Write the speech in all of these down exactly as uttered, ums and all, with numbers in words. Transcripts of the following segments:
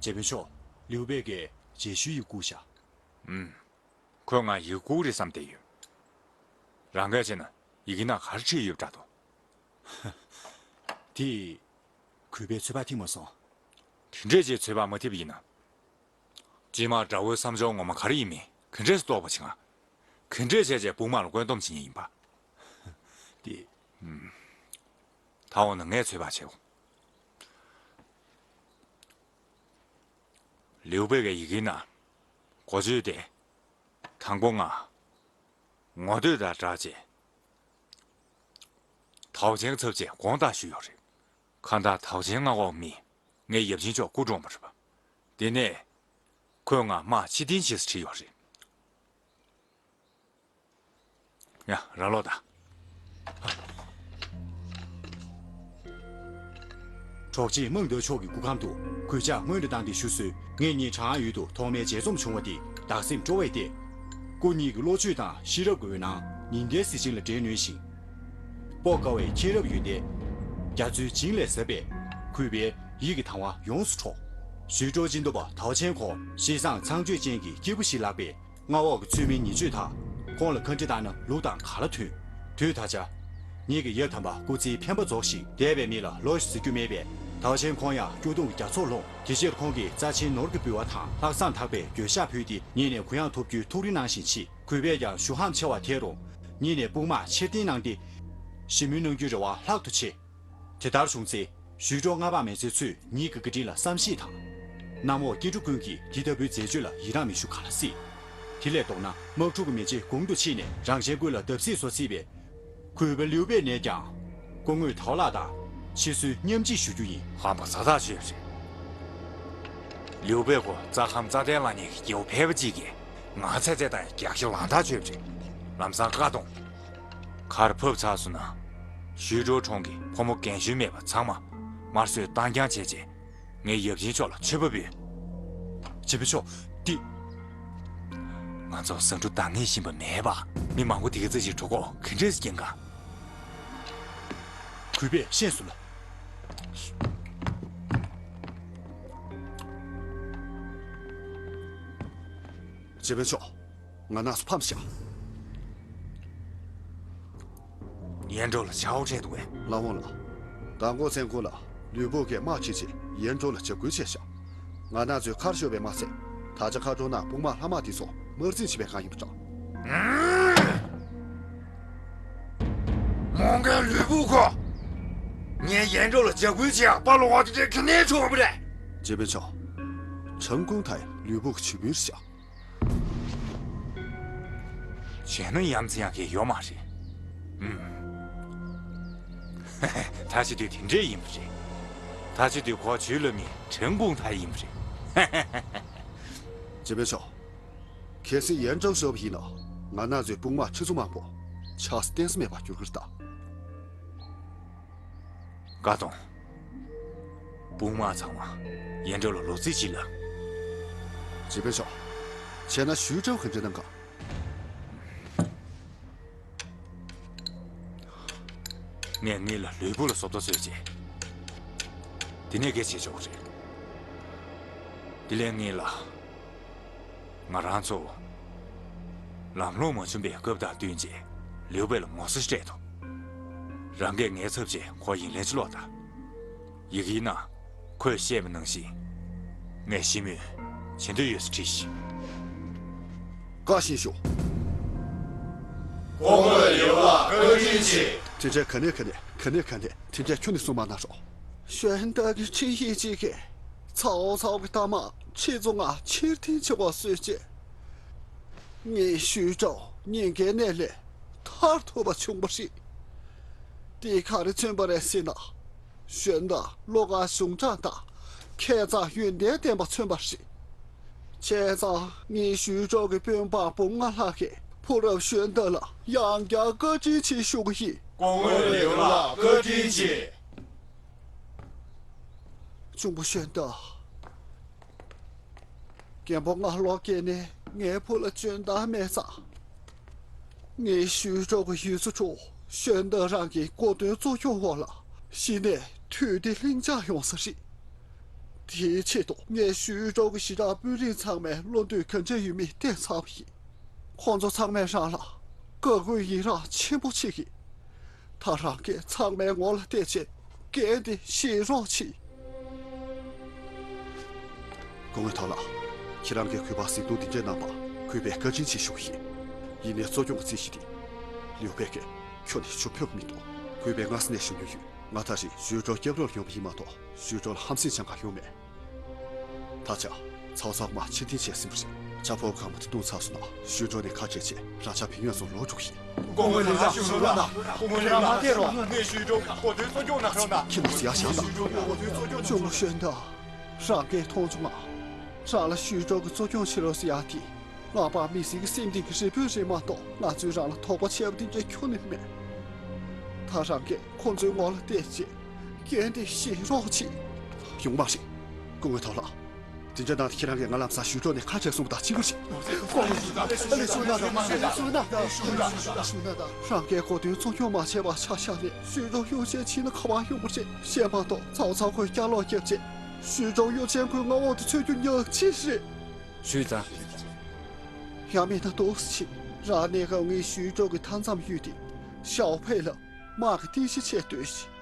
དེ་བས་ཆོག་ལིའུ་པེ་གིས་རྗེས་ཤུལ་ཡི་བཀུག་བཞག་ཨུམ། ཁོས་ང་ཡི་བཀུག་རེད་བསམ་བསྡད་ཡོད། རང་གིས་བྱས་ན་ཡི་གེ་ནང་ག་རེ་བྲིས་ཡོད་པ་འདྲ་འདུག་དེ། གུས་པས་ཚོད་དཔག་ཐིག་མ་སོང་། དེ་འདྲས་ཅིག་ཚོད་དཔག་མ་ཐིག་པ་ཡིན་ན། སྤྱི་དམངས་དགྲ་བོའི་བསམ་སྦྱོར་ངོ་མ་ག་རེ་ཡིན་མིན་ག་འདྲས་སུ་རྟོགས་པ་བྱེད་ང་། ག་འདྲས་བྱས་བྱས་དཔུང་དམག་ལ་བཀོད་འདོམས་བྱེད་མཁན་ཡིན་པ། དེ། ད་འོ་ན་ངས་ཚོད་དཔག་བྱེད་འོ། ལིའུ་པེ་གའི་ཡི་གེའི་ནང་། འགོ་བརྗོད་དེ། དང་པོ་ང་། ངོ་བསྟོད་དང་སྦྲགས་རྗེས། དའོ་ཆན་ཚབ་ཆེ་དགོངས་དག་ཞུས་ཡོད་རེད། ཁ་བཏགས་དའོ་ཆན་མངའ་འོག་མི། ངའི་ཡབ་ཆེན་མཆོག་སྐུ་གྲོངས་པ་རེད་པ། དེ་ནས། ཁོས་ང་དམག་ཕྱིར་འཐེན་བྱེད་ཟེར་བྲིས་ཡོད་རེད། ཡ། རང་ལོག་ད། གྲོགས་མཆེད་དམངས་བདག་མཆོག་གི་སྐུ་ཁང་དུ་གུས་ཕྱག་སྔོན་དུ་བཏང་སྟེ་ཞུ་གསོལ། ངེད་གཉིས་ཁྲང་ཨན་ཡུལ་དུ་ཐོག་མའི་མཇལ་འཛོམས་བྱུང་བ་དེ་བདག་སེམས་སྤྲོ་བས་བརྟས། སྐུ་ཉིད་ཀྱི་བློ་ཆོས་དང་ཤེས་རབ་ཀྱི་འོད་སྣང་ཉི་ཟླའི་གཟི་བྱིན་ལ་འདྲེས་ནུས་ཤིང་། སྤོབས་དཀའ་བའི་མཁྱེན་རབ་ཡོན་ཏན། རྒྱ་མཚོའི་བྱིངས་ལས་ཟབ་པས་གུས་པའི་ཡིད་ཀྱི་དང་བ་ཡོངས་སུ་འཕྲོག་ཞུས་ཀྲོའུ་སྤྱི་འདོམས་པ་དའོ་ཆན་ཁོང་ཤི་སངས་མཚང་བརྗོད་ཅན་གྱི་སྐྱེས་བུ་ཞིག་ལགས་པས། མངའ་འོག་གི་ཚུལ་མིན་ཉེས་སྤྱོད་དག་ཁོང་ལ་ཁ་འདྲི་བཏང་ན་ལུགས་དང་ག་ལ་མཐུན། དུས་ད་ཆ། ངེད་ཀྱི་ཡབ་དམ་པ་སྐུ་ཚེའི་འཕེན་པ་རྫོགས་ཤིང་འདས་པའི་མི་ལ་ལོ་ཞེས་ཟེར་རྒྱུ་མེད་པས། དའོ་ཆན་ཁོང་ཡང་སྐྱོ་གདུང་གི་རྒྱ་མཚོར་ལྷུང་། དེ་ཕྱིར་ཁོང་གིས་རྩ་ཆེན་ནོར་གྱི་འབུལ་བ་དང་ལྷག་བསམ་དག་པའི་འགྱོད་བཤགས་ཕུལ་ཏེ་ཉིད་ནས་གུ་ཡངས་ཐོབ་རྒྱུའི་ཐུགས་རེ་གནང་བཞིན་མཆིས། གུས་པས་ཀྱང་ཞུ་ཧམ་ཆེ་བ་ཐལ་རུང་། ཉིད་ནས་དཔུང་དམག་ཕྱིར་འཐེན་གནང་སྟེ། ཞི་མོལ་གནང་རྒྱུའི་རེ་བ་ལྷག་ཏུ་ཆེ། དེ་ལྟར་བྱུང་ཚེ། ཞུས་ཀྲོའུ་མངའ་འབངས་མི་སེར་ཚོས་ཉིད་ཀྱི་བཀའ་དྲིན་ལ་བསམ་ཤེས་དང་། གནམ་འོག་སྐྱེ་འགྲོ་ཀུན་གྱིས་འདི་ལྟ་བུའི་མཛད་སྤྱོད་ལ་ཡི་རངས་མི་ཞུ་ག་ལ་སྲིད། དེ་ལས་ལྡོག་ན་དམག་འཁྲུག་གི་མེ་ལྕེ་གོང་དུ་ཕྱིན་ནས་རང་གཞན་ཀུན་ལ་བརྡབ་གསིག་བཟོ་སྲིད་པས། གུས་པ་ལིའུ་པེ་ནས་ཀྱང་སྐུ་ངོ་དའོ་ལགས་དང་ཕྱི་བསོད་མཉམ་སྐྱིད་ཞུ་རྒྱུ་ཡིན། ཧམ་པ་ཛ་དྲག་ཅིག་ཡོད་རེད། ལིའུ་པེ་ཁོ་རྩ་ཁམས་རྩ་ལྡན་ལངས་ནས་སྐྱེ་བོ་ཕལ་པ་གཅིག་གིས་ང་ཚད་ཚད་དང་རྒྱགས་ཤ་ལངས་ཐག་ཆོད་པ་རེད། ལམ་སང་ཀ་གཏོང་། ཁར་ཕབ་ཚར་སོང་ན། ཞུས་ཀྲོའུ་གྲོང་གི་ཕོ་མོ་རྒན་གཞོན་མེད་པ་ཚང་མ་དམར་གསོད་གཏང་རྐྱང་བྱས་རྗེས། ངའི་ཡབ་ཆེན་མཆོག་ལ་མཆོད་པ་འབུལ། སྤྱི་ཁྱབ་མཆོག་འདི། ང་ཚོ་ཟ་འབྲུ་འདང་ངེས་བཞིན་པ་མེད་པ། མི་མང་པོ་དེ་ག་ཙམ་ཞིག་འགྲོ་གོ་ག་འདྲས་སྐྱེལ་ག་གུས་པས་ཤེས་སོང་ལ། སྤྱི་དཔོན་མཆོག་ང་རང་ཚོ་ཕམ་བཞག་ཡེ་འབྲོག་ལ་ཆག་སྒོ་འཕྲད་འདུག་གས། ལགས་འོང་ལགས། མདང་དགོང་མཚན་དགུང་ལ་ལུས་པོ་གིས་དམག་ཁྲིད་ཆེད་ཡེ་འབྲོག་ལ་འཇབ་རྒོལ་བྱས་ཤག་ང་རང་ཚོས་ཁར་ཤོར་བས་མ་ཚད། ད་ཆ་མཁའ་འགྲོ་ནང་དཔུང་དམག་ལྷག་མ་དེ་ཚོ་དམར་འཛིང་བྱེད་པའི་སྒང་ཡིན་པ་འདྲ། མོ་རྒན་ལུས་པོ་ཁོ། ངས་ཡེ་འབྲོག་ལ་འཇབ་རྒོལ་བྱེད་ཡག་དཔའ་ལོ་བ་དེ་འདྲའི་ག་ནས་ཐོབ་པ་རེད། སྤྱི་དཔོན་མཆོག་ཁྲང་ཀུང་ཐའི་ལུས་པོ་གི་ཇུས་འབུལ་བཞག་བྱས་ན་ཡ་མཚན་ཡག་གི་ཡོད་མ་རེད། ཨུམ། ད་བྱེད་དུས་དེ་འདྲས་ཡིན་པ་རེད། ད་བྱེད་དུས་ཁོ་ཇུས་ལ་མི་ཁྲང་ཀུང་ཐའི་ཡིན་པ་རེད། སྤྱི་དཔོན་མཆོག་གལ་སྲིད་ཡེ་འབྲོག་ཤོར་བ་ཡིན་ན། ང་རང་ཚོའི་དཔུང་དམག་ཁྲི་ཚོ་མང་པོ་ཆགས་ས་གཏན་ས་མེད་པར་འགྱུར་གི་རེད་ད། ཀ་ཏོང་། དཔུང་དམག་ཚང་མ་ཡེ་འབྲོག་ལ་ལོག་རྩིས་བྱེད་ལ། སྤྱི་དཔོན་མཆོག་བྱས་ན་ཞུས་ཀྲོའུ་ག་འདྲ་གནང་ག་ངས་ངེད་ལ་ལུས་པོ་ལ་བཟོ་ལྟ་བཟོས་རྗེས། དེ་ནས་སྐད་ཆ་བྱེད་ཆོག་གི་རེད། དེ་ལས་ངེད་ལ། ང་རང་ཚོ། ལམ་ལྷོང་མ་བྱུང་བའི་སྐབས་དང་བསྟུན་རྗེས། ལིའུ་པེ་ལ་ངོ་ཚ་སྤྲད་དོ། རང་གིས་ངའི་ཚབ་བྱས་ཁོ་ཡིན་ལན་ཅིག་ལོག་ད། ཡི་གེའི་ནང་། ཁོས་བཤད་པ་ནང་བཞིན། ངས་ཞི་མོལ། བྱེད་འདོད་ཡོད་ཟེར་བྲིས་ཤིང་། བཀའ་བཞིན་ཞུ། སྐུ་ངོ་ལིའུ་ལགས་བཀའ་དྲིན་ཆེ། དེ་འདྲའི་ག་ནས་ག་ནས་ག་ནས་ག་ནས་དེ་འདྲའི་ཁྱོན་ནས་གསུང་མ་གནང་རོགས། ཞོན་ཏ་གི་ཁྲིམས་ཡིག་ཅིག་གིས་ཚའོ་ཚའོ་གི་ཐ་མག་ཁྲི་ཚོ་ལྔ་ཕྱིར་འཐེན་བྱེད་དགོས་བཟོས་རྗེས། ངའི་ཞུས་ཀྲོའུ་ཉེན་ཁའི་གནས་ལས་ཐར་ཐུབ་པ་བྱུང་བ་རེད། དེས་ག་རེ་མཚོན་པ་རེད་ཟེར་ན། ཞོན་ཏ་བློ་དཀར་གཞུང་དྲང་དང་ཁྱད་མཚར་ཡོན་ཏན་ལྡན་པ་མཚོན་པ་རེད། བྱས་ཙང་ངའི་ཞུས་ཀྲོའུ་གི་དཔོན་པོ་བུ་ལྔ་ལྷག་གིས་ཕོ་རབ་ཞོན་ཏ་ལ་ཡང་བསྐྱར་བཀའ་དྲིན་ཆེ་ཞུ་གི་ཡིན། སྐུ་ངོ་ལིའུ་ལགས་བཀའ་དྲིན་ཆེ། གཅུང་པོ་ཞོན་ཏ། རྒན་པོ་ང་ལོ་རྒས་ནས་ངའི་བུ་ལ་འཇོན་ཐང་མེད་ཙང་། ངའི་ཞུས་ཀྲོའུ་གི་ཡུལ་གཙོ་ཁྲུའུ་ཞོན་ཏ་རང་གི་གོ་སྟོན་གཙོ་སྐྱོང་འོག་ལ་གཞི་ནས་དུས་བདེ་ལྷིང་འཇགས་ཡོང་ས་རེད། དེའི་ཆེད་དུ་ངས་ཞུས་ཀྲོའུ་གི་གཞིས་ཆགས་དཔོན་རིགས་ཚང་མའི་བློ་འདོད་ག་འདྲ་ཡོད་མེད་བལྟས་ཚར་བ་ཡིན། ཁོང་ཚོ་ཚང་མས་རང་ལ་བཀའ་བཀོད་ཡི་རངས་ཆེན་པོ་བྱེད་ཀྱི། ད་རང་གིས་ཚང་མའི་ངོ་ལ་བལྟས་བྱས་འགན་དེ་བཞེས་རོགས་གྱིས། སྐུ་ངོ་ཐང་ལགས། ཁྱེད་རང་གིས་གུས་པ་གཟིགས་མཐོང་འདི་འདྲ་གནང་བར་གུས་པས་བཀའ་དྲིན་ཆེ་ཞུ་གི་ཡིན། ཡིན་ནའི་གཙོ་སྐྱོང་གི་རྩིས་གཞི་དེ་ལིའུ་པེ་གིས་ཁྱོན་ནས་ཞུ་ཕོད་མི་འདུག་གུས་པས་སྔ་ས་ནས་ཞུ་མྱོང་ཡོད། ང་ད་རེས་ཞུས་ཀྲོའུ་སྐྱབས་རོགས་ཡོང་བ་ཡིན་མ་གཏོགས་ཞུས་ཀྲོའུ་ལ་ཧམ་སེམས་བཅངས་ག་ཡོང་མེད། ད་ཆ་ཚའོ་ཚའོ་མར་ཕྱིར་འཐེན་བྱས་ཟིན་པ་རེད། ཇ་ཕོར་པ་གང་མ་དེ་བཏུང་ཚར་སོང་ན་ཞུས་ཀྲོའུ་ནས་ཁ་བྲལ་བྱས་རང་ཅག་བོད་ཡུལ་ཚོ་ལོག་འགྲོ་གི་ཡིན། སྐུ་ངོ་ལིའུ་ལགས། ཞུས་ཀྲོའུ་ལགས། སྐུ་ངོ་ལིའུ་ལགས་མ་བལྟས་རོགས། ངས་ཞུས་ཀྲོའུ་གོ་དོན་གཙོ་སྐྱོང་གནང་རོགས་གནང་། ཁྱེད་རྣམས་ཡར་བཞེངས་དང་། གཙོ་སྐྱོང་གནང་རོགས་གནང་། གཞོན་དག་རང་གིས་མཐོང་བྱུང་ང་། རང་ལ་ཞུས་ཀྲོའུ་གི་གཙོ་སྐྱོང་བྱེད་རོགས་ཟེར་ཡག་དེ། ང་པ་མི་སེར་གྱི་སེམས་གཏིང་གི་རེ་འབོད་རེད་མ་གཏོགས་ང་ཚོས་རང་ལ་དོགས་པ་བྱས་པ་དེ་འདྲ་ཁྱོན་ནས་མེད། ད་རང་གིས་ཁོང་ཚོའི་ངོ་ལ་བལྟས་བྱས་འགན་དེ་བཞེས་རོགས་གྱིས། ཡོང་མ་རེད། སྐུ་ངོ་ཐང་ལགས། དེ་འདྲ་གནང་སྟེ་ཁྱེད་རང་གིས་ང་ལམ་སང་ཞུས་ཀྲོའུ་ནས་ཁ་བྲལ་སོང་བ་དང་གཅིག་པ་རེད། ལས་ཞུ་ན་དང་། ལས་ཞུ་ན་དང་། ཞུ་ན་དང་། རང་གིས་གོ་དོན་གཙོ་སྐྱོང་མ་བྱས་པ་ཆ་བཞག་ནས་ཞུས་ཀྲོའུ་གཡོ་ཅན་ཕྱིན་ན་ག་པར་ཡོང་བ་རེད། བཤད་མ་གཏོགས་ཚའོ་ཚའོ་ཁོས་སྐྱག་ལོག་བརྒྱབ་བྱས་ཞུས་ཀྲོའུ་གཡོ་ཅན་ཁོའི་མངའ་འོག་ཏུ་ཚུད་རྒྱུ་ཉག་གཅིག་རེད། ཞུས་ཙང་། ཡང་མིན་ན་འདུག་སེ་བྱས། རང་གནས་སྐབས་ངས་ཞུས་ཀྲོའུ་གི་མཐའ་མཚམས་གཡུགས་ཏེ་ཞའོ་ཕེ་ལ་དམག་གི་རྟེན་གཞི་ཆེད་བཏོན་ཞིང་།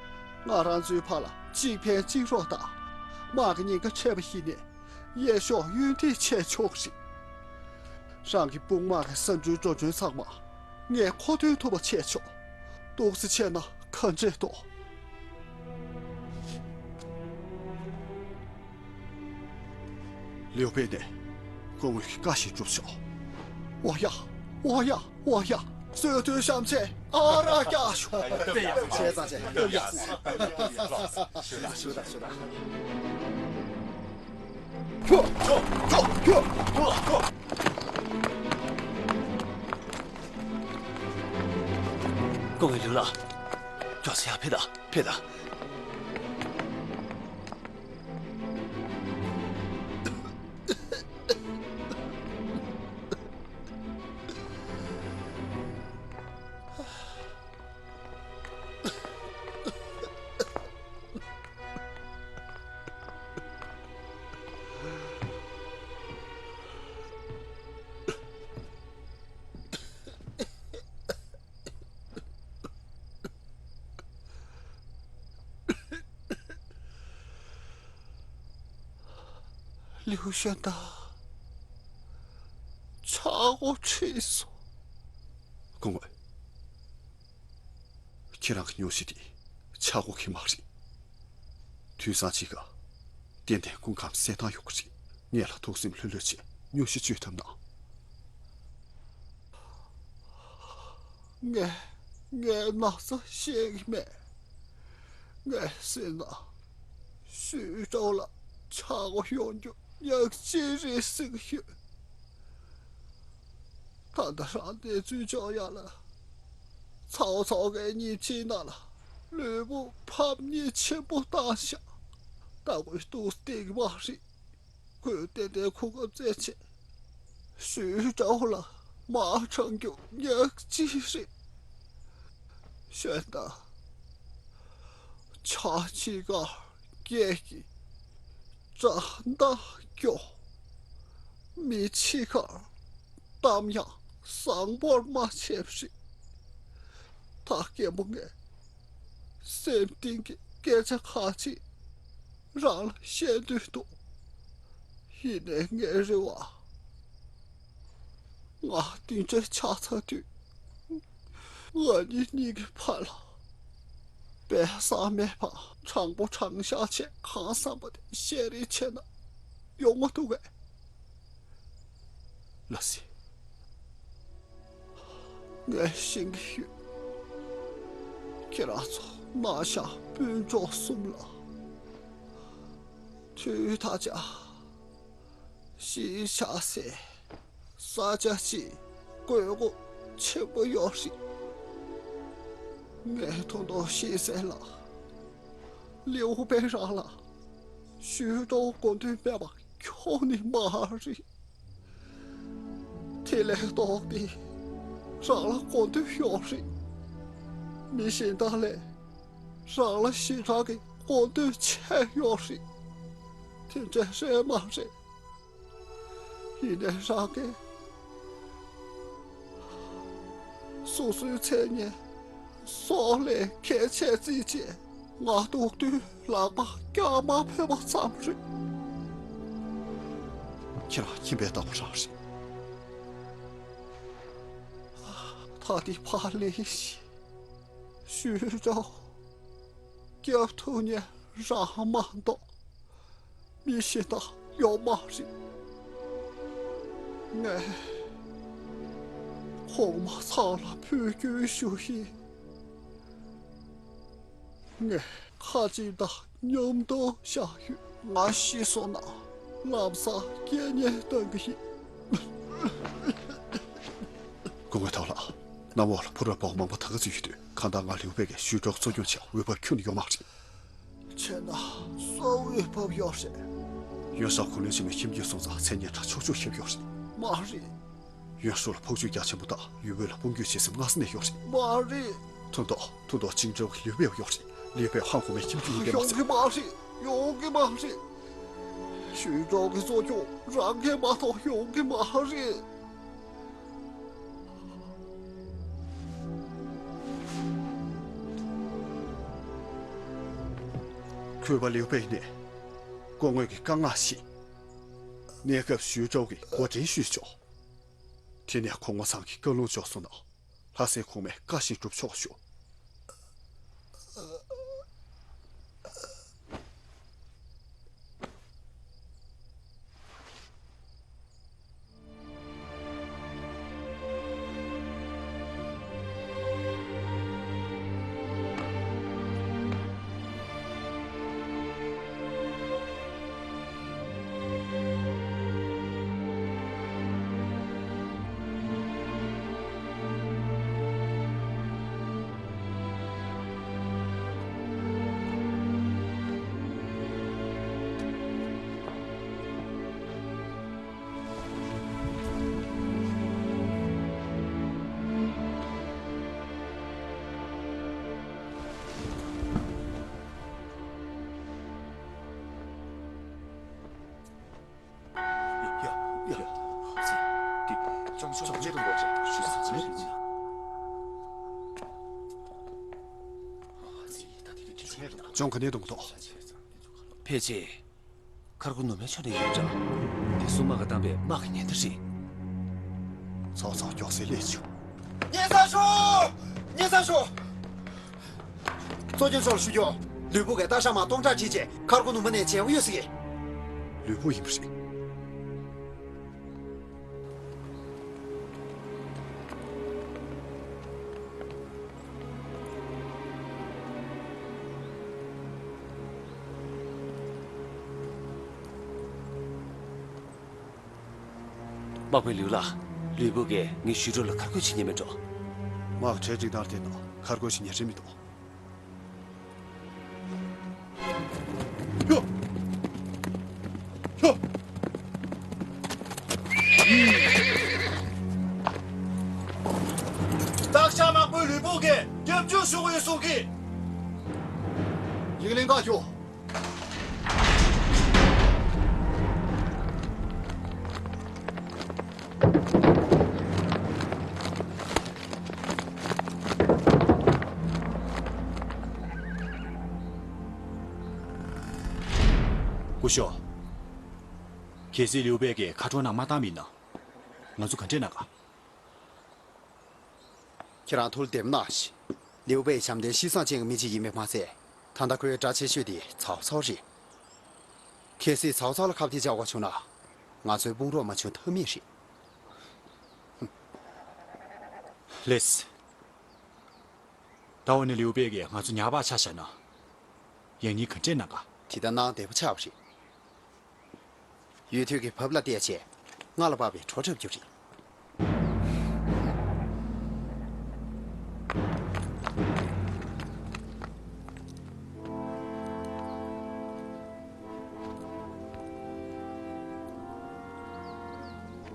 ང་རང་ཚོའི་བར་ལ་གཅིག་ཕན་གཅིག་གྲོགས་དང་དམག་གི་ཉེན་ཁ་འཕྲད་པ་ཡིན་ནའི་གཡས་ཕྱོགས་གཡོན་འདེགས་བྱས་ཆོག་གི་རེད། རང་གི་དཔུང་དམག་གི་ཟ་འབྲུ་དྲོ་འབྲུ་ཚང་མ་ངས་མཁོ་འདོན་ཐུབ་པ་བྱས་ཆོག་འདུག་སེ་བྱས་ན་ག་འདྲས་འདུག་ལིའུ་པེ་ནས་སྐུ་ངོ་གི་བཀའ་བཞིན་སྒྲུབ་ཤོག་འོ་ཡ། འོ་ཡ། འོ་ཡ། གསོལ་མཐུན་བཤམས་ཆེད་ཨ་རག་རྒྱག་ཤོག་བྱས་ཙང་བྱས། ཞུ་དང་ཞུ་དང་ཞུ་དང་། ཁྱོ། ཁྱོ། ཁྱོ། ཁྱོ། ཁྱོ། ཁྱོ། སྐུ་ངོ་ལིའུ་ལགས། མགྱོགས་སེ་ཡར་ཕེབས་དང་། ཕེབས་དང་། ལིའུ་ཞོན་ཏ། ཆག་སྒོ་ཁྲིད་སོང་། སྐུ་ངོ། ཁྱེད་རང་གི་སྨྱོ་ཤེས་དེ་ཆག་སྒོ་ཁེལ་མ་རེད། དུས་སང་ཅིག་ག་ཏན་ཏན་སྐུ་ཁམས་གསལ་ཐང་ཡོང་གི་རེད། ངེད་ལ་ཐུགས་སེམས་ལྷོད་ལྷོད་བྱས་སྨྱོ་ཤེས་བཅོས་ཐབས་གནང་། ངས་ངའི་ན་ཚ་ཤེས་ཀྱི་མེད། ངས་ཟེར་ན་ཞུས་ཀྲོའུ་ལ་ཆག་སྒོ་ཡོང་རྒྱུ་ཉག་གཅིག་རེད་ཟེར་གྱི་ཡོད། ད་ལྟ་རང་གནས་ཚུལ་འཇོག་ཡག་ལ། ཚའོ་ཚའོ་གིས་ཉིན་གཅིག་ནང་ལ་ལུས་པོ་ཕམ་ཉེས་ཆེན་པོ་བཏང་ཤག་ད་ཁོས་འདུག་སྟེགས་མ་རེད། ཁོས་ཏན་ཏན་གོ་སྐབས་བཙལ་བྱས་ཞུས་ཀྲོའུ་ལ་དམག་དྲངས་རྒྱུ་ཉག་གཅིག་རེད། ཞོན་ཏ། ཆ་གཅིག་ཁར་སྐད་ཀྱིས་དགྲ་མདའ་རྒྱོབ། མི་གཅིག་ཁར་གཏམ་ཡང་བཟང་པོར་མ་བྱས་པ་རེད། ད་རྒན་པོ་ངས་སེམས་གཏིང་གི་སྐད་ཆ་ཁ་ཅིག་རང་ལ་བཤད་འདོད་འདུག་ཡིན་ནའི་ངའི་རེ་བ། ང་འདི་འདྲ་ཆགས་ཚར་དུས། ང་གཉིས་གཉིས་ཀྱི་བར་ལ་སྦས་གསང་མེད་པར་དྲང་པོ་དྲང་བཞག་བྱས་གང་བསམ་པ་དེ་བཤད་རེས་བྱས་ན་ཡོང་མ་འདུག་གས། ལ་སི། ངས་ཤེས་ཀྱི་ཡོད། ཁྱེད་རང་ཚོ་ན་ཤ་སྤུན་གྲོགས་གསུམ་ལ་དུས་ད་ཆ་གཞིས་ཆགས་སའི་ས་ཆ་ཅིག་དགོས་མཁོ་ཆེན་པོ་ཡོད་རེད། ངས་ཐུགས་དོགས་ཤེས་གསལ་ལ། ལིའུ་པེ་རང་ལ་ཞུས་ཀྲོའུ་གོ་འདོད་མེད་པ་ཁྱོན་ནས་མ་རེད། དེ་ལས་ལྡོག་སྟེ་རང་ལ་གོ་འདོད་ཡོད་རེད། མི་གཞན་དག་ལས་རང་ལ་ཞེ་དྲག་གི་གོ་འདོད་ཆེ་ཡོད་རེད། དེ་འདྲ་རེད་མ་རེད། ཡིན་ནའི་རང་གིས་སོ་སོའི་མཚན་སྙན་སྲོག་ལས་གལ་ཆེ་བརྩིས་བྱས། ང་སྡུག་དུས་ལག་པ་བརྐྱངས་མ་ཕེབས་པ་ཙམ་རེད། ཁྱེད་རང་ཁྱིམ་པའི་བདག་པོ་རང་རེད། ད་འདི་ཕར་ལེན་ཞིག་ཞུས་རོགས། སྐྱོབ་ཐུབ་མཁན་རང་མ་གཏོགས་མི་གཞན་དག་ཡོད་མ་རེད། ངས་གོང་མ་ཚང་ལ་འབོད་སྐུལ་ཞུ་ཡིན། ངས་ཁ་ཆེམས་དང་མཉམ་དུ་བཞག་ཡོད། ང་ཤི་སོང་ན་ལམ་སང་རྐྱེན་ངན་གཏོང་གི་ཡིན། སྐུ་ངོ་ཐོག་ལ། གནམ་འོག་ལ་ཕོ་རབ་པ་མང་པོ་ད་ག་ཚོད་ཡོད་དུས། གང་ལྟར་ང་ལིའུ་པེ་གིས་ཞུས་ཀྲོའུ་གཙོ་སྐྱོང་བྱེད་འོས་བབ་ཁྱོན་ནས་ཡོད་མ་རེད། བྱས་ན་སུའི་འོས་བབ་ཡོད་རེད། ཡོན་ཧྲོ་གུང་ལན་ཆེན་མོའི་ཁྱིམ་རྒྱུད་སོང་ཙང་མཚན་སྙན་གྲགས་ཕྱོགས་བཅུར་ཁྱབ་ཡོད་རེད། མ་རེད། ཡོན་ཧྲོ་ལ་ཕོག་ཐུག་རྒྱ་ཆེན་པོ་དང་ཡུས་པེ་ལ་དཔུང་སྐྱོད་བྱེད་སེམས་སྔ་ས་ནས་ཡོད་རེད། མ་རེད། ཐུང་ཏོ། ཐུང་ཏོ་ཅིང་ཀྲོའུ་གི་ལིའུ་པེ་ཡོད་རེད། ལིའུ་པེ་ཧང་གོ་མའི་ཁྱིམ་རྒྱུད་ཡིན་པས་མ་ཚད། ཡོང་གི་མ་རེད། ཡོང་གི་མ་རེད། ཞུས་ཀྲོའུ་གི་གཙོ་སྐྱོང་རང་གིས་མ་གཏོགས་ཡོང་གི་མ་རེད། གུས་པ་ལིའུ་པེ་ནས་སྐུ་ངོ་གི་བཀའ་མངགས་བཞིན། གནས་སྐབས་ཞུས་ཀྲོའུ་གི་འགོ་འདྲེན་ཞུས་ཆོག་དེ་ནས་གོང་མ་ཚང་གི་བཀའ་ལུང་འཇོག་སོང་ན། ལྷ་སའི་གོང་མས་བཀའ་བཞིན་སྒྲུབ་ཆོག་ཞུ། ཅོང་ག་ནས་གཏོང་གི་འདུག་ཕལ་ཆེར་མཁར་སྒོ་ནུབ་མའི་ཕྱོགས་ནས་ཡོད་འདྲ། དེ་སུ་དམག་གིས་བཏང་པའི་དམག་གི་ཉེན་བརྡ་རེད། ཚོགས་གཙོ་མགྱོགས་སེ་སླེབས་བྱུང་། ཉེ་ས་ཤོག་ཉེ་ས་ཤོག་གཙོ་སྐྱོང་མཆོག་ལ་ཞུ་རྒྱུ། ལུས་པོ་གིས་སྟག་ཤར་མ་སྟོང་ཕྲག་བྱས་རྗེས་མཁར་སྒོ་ནུབ་མ་ནས་མཇལ་འོང་ཡོད་ཟེར་གི། ལུས་པོ་ཡིན་པ་རེད། དམག་དཔོན་ལིའུ་ལགས། ལུས་པོ་གིས་ངས་ཞུས་ཀྲོའུ་ལ་ཁ་བསྐོས་བྱེད་ཉན་མེད་འགྲོ། དམག་གྲའི་སྒྲིག་སྟངས་དེ་ནང་ཁ་བསྐོས་བྱེད་ཉན་རིན་མི་འདུག་ཡོ། ཡོ། སྟག་ཤར་དམག་དཔོན་ལུས་པོ་གིས་སྐྱབས་འཇུག་ཞུ་གི་ཡོད་གསུང་གི། ཡིག་ལན་བཀའ་ཞུ། སྐུ་ཞབས། གལ་སྲིད་ལིའུ་པེ་གིས་མཁའ་འགྲོའི་ནང་མ་བཏང་མིན་ན། ང་ཚོ་ག་འདྲས་གནང་ག་ཁྱེད་རང་ཐུགས་བདེ་པོ་གནང་ཞིག་ལིའུ་པེ་བྱམས་ལྡན་སྤྱི་བསང་ཅན་གྱི་མི་གཅིག་ཡིན་པས་མ་ཚད། ད་ལྟ་ཁོའི་དགྲ་ཆེ་ཤོས་དེ་ཚའོ་ཚའོ་རེད། གལ་སྲིད་ཚའོ་ཚའོ་ལ་ཁ་གཏད་བཅག་དགོས་བྱུང་ན། ང་ཚོའི་དཔུང་རོགས་མ་བྱུང་ཐབས་མེད་རེད། ལེས། ད་འོ་ན་ལིའུ་པེ་གིས་ང་ཚོ་ཉག་ཕག་ཆ་བཞག་ན། ཡང་སྙིང་ག་འདྲས་གནང་ག་དེ་ལྟར་གནང་བདེ་པོ་ཆགས་པ་རེད། ཡུལ་དུས་ཀྱི་བབ་ལ་བལྟས་བྱས། སྔར་ལ་དཔག་པའི་བྲོ་འཁྲབ་རྒྱུ་རེད།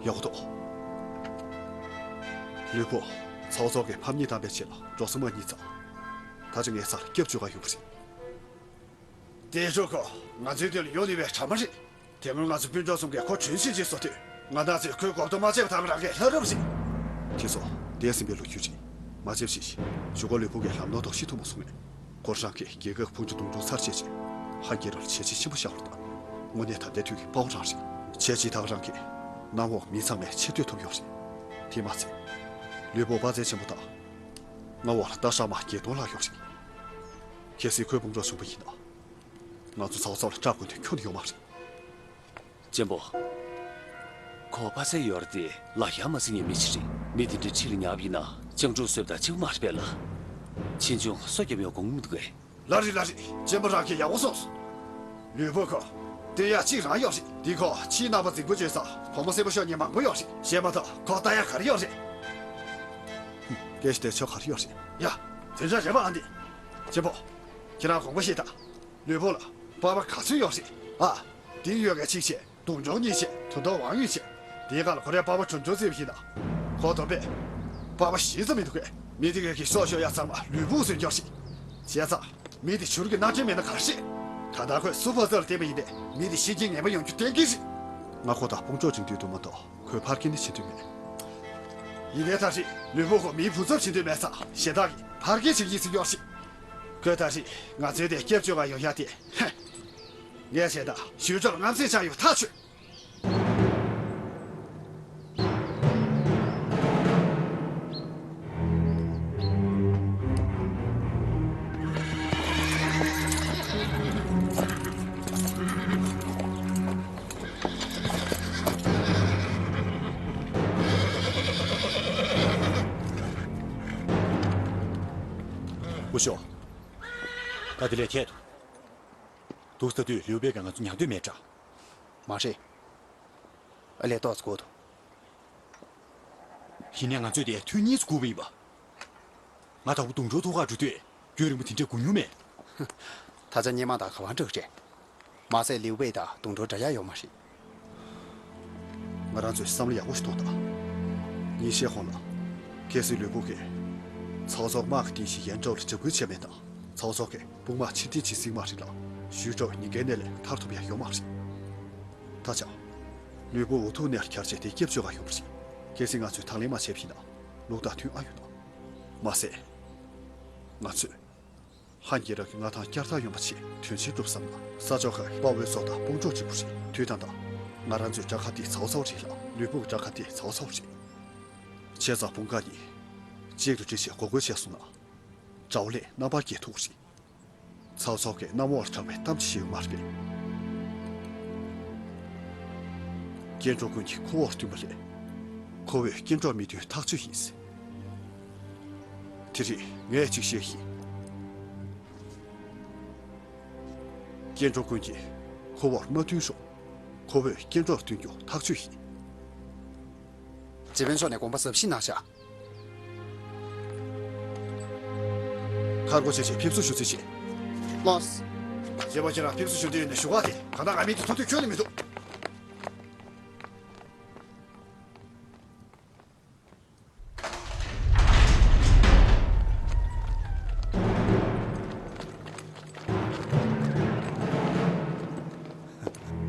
ཡག་པོ་འདུག་ལུས་པོ། ཚའོ་ཚའོ་གིས་ཕམ་ཉེས་བཏང་པའི་རྗེས་ལ་འགྲོ་ས་མ་རྙེད་ཙང་། ད་ཆ་ངའི་སར་སྐྱབས་བཅོལ་ག་ཡོང་གི་རེད། དེ་ཧྲུ་ཁོ་ང་ཚོའི་དོན་ལ་ཡོང་ནུས་པའི་གྲ་མ་རེད། དེ་སྔོན་ང་ཚོ་སྤུན་གྲོགས་གསུམ་གས་ཁོ་གྲོན་ཆེན་ཅིག་བཟོ་དུས། ང་དང་ཚོས་ཁོའི་མགོ་སྐོར་མ་བྱས་པ་དང་རང་གིས་ལྷ་རབ་ཞིག་དེ་ཚོ་འདས་ཟིན་པའི་ལོ་རྒྱུས་རེད། མ་བྱེད་ཞིག་ཞུ་གོ་ལུས་པོ་གས་ལམ་ལྷོང་ཐོག་ཤི་ཐུབ་མ་སོང་ངས། ཁོ་རང་གིས་རྒྱལ་ཁབ་ཕུང་ཆུ་དུང་འགྲོ་ཚར་བྱས་རྗེས། ཧན་རྒྱལ་རབས་ལ་བྱས་རྗེས་ཆེན་པོ་བཞག་པ་རེད་ད། དངོས་གནས་ད་ལྟའི་དུས་ཀྱི་དཔའ་བོ་རང་རེད། བྱས་རྗེས་དག་རང་གིས་གནམ་འོག་མི་ཚང་མའི་ཆེ་བསྟོད་ཐོབ་ཡོད་རེད། དེ་མ་ཚད། ལུས་པོ་དཔའ་རྩལ་ཆེན་པོ་དང་། མངའ་འོག་ལ་སྟག་ཤར་མ་བརྒྱད་སྟོང་ལྷག་ཡོད་རེད། གལ་སྲིད་ཁོའི་དཔུང་གྲོགས་བྱུང་པ་ཡིན་ན། ང་ཚོ་ཚའོ་ཚའོ་ལ་སྐྲག་དགོས་དོན་ཁྱོན་ནས་ཡོད་མ་རེད། གཅེན་པོ། ཁོ་དཔའ་རྩལ་ཡོད་རེད་དེ་ལག་ཤ་མ་ཟིན་ཉེ་མི་ཞིག་རེད། མི་དེ་འདྲའི་ཁྲིད་ལ་ཉར་བ་ཡིན་ན་སྤྱང་གྲུང་བཟོས་པ་དང་གཅིག་པ་མ་རེད་པས་ལ། ཕྱིས་འབྱུང་སོ་བརྒྱབ་ཡོང་དགོངས་མི་འདུག་གས། ལགས་རེད་ལགས་རེད། གཅེན་པོ་རང་གིས་ཡག་པོ་གསུངས་སོང་། ལུས་པོ་ཁོ། བསྟོད་ཡག་གཅིག་རང་ཡོད་རེད། འདི་ཁོ་ཕྱིའི་རྣམ་པ་རྫིག་པོ་བྱས་ཙང་བུ་མོ་སེར་པོ་ཤོར་མཁན་མང་པོ་ཡོད་རེད། བྱས་མ་ཐག་ཁོ་ལྟ་ཡག་ག་རེ་ཡོད་རེད། སྐད་ཆ་དེ་ཆོ་ག་རེ་ཡོད་རེད། ཡ། དེ་འདྲ་རེད་པ་ཨ་འདི། གཅེན་པོ། ཁྱེད་རང་དགོངས་པ་བཞེས་དང་། ལུས་པོ་ལ་པགས་པ་ག་ཚོད་ཡོད་རེད། ཨ། དེ་ཡོད་ག་གཅིག་བྱས། དུང་སྒྲོག་གཉིས་བྱས། དུང་སྟོང་ཝང་ཡོད་བྱས། དེའི་སྒང་ལ་ཁོ་རའི་པགས་པ་གྲུམ་གྲུམ་བརྩིས་པ་ཡིན་ན། ཁོ་དོམ་པས། པགས་པ་བཞི་ཙམ་མི་འདུག་གས། མི་དེ་གས་ཀྱི་སྲོག་ཤོར་ཡག་ཚང་མ་ལུས་པོ་བཟོས་འགྱོག་ཞིག་བྱས་ཙང་། མི་དེ་བྱུར་གྱི་སྣ་འདྲེན་མེད་ན་ག་རེ་བྱེད། ད་ལྟ་ཁོས་སུ་ཕར་རྩལ་ལ་བརྟེན་པ་ཡིན་པས་མི་དེ་ཤི་རྐྱེན་ངན་པ་ཡོང་རྒྱུ་གཏན་འཁེལ་རེད། ང་ཁོ་དང་དཔུང་གྲོགས་བྱེད་འདོད་འདུག་མ་གཏོགས་ཁོའི་ཕར་རྐྱེན་ནི་བྱེད་འདོད་མེད། ཡིན་ནའི་ད་རེས་ལུས་པོ་ཁོ་མིའི་བུ་ཚབ་བྱེད་འདོད་མེད་ཙང་གཞན་དག་གིས་ཕར་རྐྱེན་བྱེད་ཀྱི་ཡིན་ཟེར་འགྱོག་ཞིག་ཁོས་ད་རེས་ང་ཚོའི་དེ་སྐྱབས་བཅོལ་ག་ཡོང་ཡག་དེ། ངས་བྱས་ན་ཞུས་ཀྲོའུ་ལ་རྔམ་སེམས་ཆགས་ཡོད་ཐག་ཆོད། སྐུ་ཞབས། ད་དེ་ལས་ཐད་དོ། འདུག་ཟེར་དུས་ལིའུ་པེ་ག་ང་ཚོ་ཉར་འདོད་མེད་འདྲ། མ་རེད། ཨ་ལས་ཏོག་ཙམ་སྒུག་དང་། ཡིན་ནའི་ང་ཚོས་དེ་ཐུག་ཉིས་སུ་སྒུག་པ་ཡིན་པ། ང་དང་པོ་དུང་སྒྲོག་ཐོག་ཁར་འགྲོ་དུས་རྒྱུན་རིང་པོ་དེ་འདྲས་སྒུག་མྱོང་མེད། ད་ཆ་སྔོན་མ་དང་ག་པར་འདྲ་གི་རེད། མ་ཟད་ལིའུ་པེ་དང་དུང་སྒྲོག་འདྲ་ཡག་ཡོད་མ་རེད། ང་རང་ཚོས་བསམ་བློ་ཡག་པོ་ཞིག་གཏོང་དང་། ཉིན་ཤས་གོང་ལ། གལ་སྲིད་ལུས་པོ་གིས། ཚའོ་ཚའོ་དམག་གི་རྟེན་གཞི་ཡན་ཀྲོའུ་ལ་འཇབ་རྒོལ་བྱས་མེད་ན། ཚའོ་ཚའོ་གིས་དཔུང་དམག་ཕྱིར་འཐེན་བྱེད་སྲིད་མ་རེད་ལ། ཞུས་ཀྲོའུ་ཉེན་ཁའི་གནས་ལས་ཐར་ཐུབ་ཡག་ཡོད་མ་རེད། ད་ཆ། ལུས་པོ་འུ་ཐུག་ནས་གྱར་བྱས་དེ་སྐྱབས་བཅོལ་ག་ཡོང་བ་རེད། གལ་སྲིད་ང་ཚོས་དང་ལེན་མ་བྱས་པ་ཡིན་ན། ལུགས་དང་མཐུན་ཨ་ཡོད་དོ། མ་ཟད། ང་ཚོས། ཧན་རྒྱལ་རབས་ཀྱི་མངའ་ཐང་བསྐྱར་དར་ཡོང་བ་ཆེད་དོན་ཆེན་སྒྲུབ་བསམ་ན། ས་ཕྱོགས་ཁག་གི་དཔའ་བོའི་ཚོགས་དང་དཔུང་གྲོགས་གཅིག་པུ་རེད། དུས་ད་ལྟ། ང་རང་ཚོའི་དགྲ་ཁ་གཏད་ཚའོ་ཚའོ་རེད་ལ། ལུས་པོ་གི་དགྲ་ཁ་གཏད་ཚའོ་ཚའོ་རེད། བྱས་ཙང་དཔུང་ཁག་གཉིས། གཅིག་ཏུ་སྒྲིལ་བྱས་འགོག་རྒོལ་བྱས་སོང་ན། དགྲ་བོ་ལས་རྣམ་པར་རྒྱལ་ཐུབ་རེད། ཚའོ་ཚའོ་གིས་གནམ་འོག་ལ་གྲགས་པའི་གཏམ་ཅིག་བཤད་ཡོད་མ་རེད་པས། སྐྱེ་འགྲོ་ཀུན་གྱིས་ཁོ་བོར་བསྟུན་པ་ལས། ཁོ་བོས་སྐྱེ་འགྲོར་མི་བསྟུན་ཐག་ཆོད་ཡིན། དེ་རིང་ངས་ཅིག་བཤད་ཀྱི་ཡིན། སྐྱེ་འགྲོ་ཀུན་གྱིས་ཁོ་བོར་མ་བསྟུན་རུང་། ཁོ་བོས་སྐྱེ་འགྲོར་བསྟུན་རྒྱུ་ཐག་ཆོད་ཡིན། སྤྱི་དཔོན་མཆོག་ནས་དགོངས་པ་ཟབ་ཞིག་གནང་ཤག་མཁར་སྒོ་ཕྱེ་བྱས་ཕེབས་བསུ་ཞུ་རྩིས་བྱེད། ལགས་སོ། རྗེ་པ་ཁྱེད་རང་ཕེབས་བསུ་ཞུ་འདོད་ཡོད་ན་ཞུ་ག་དེ་གང་ལྟར་ང་མི་དེ་ཐུག་དུས་ཁྱོན་ནས་མི་འདུག་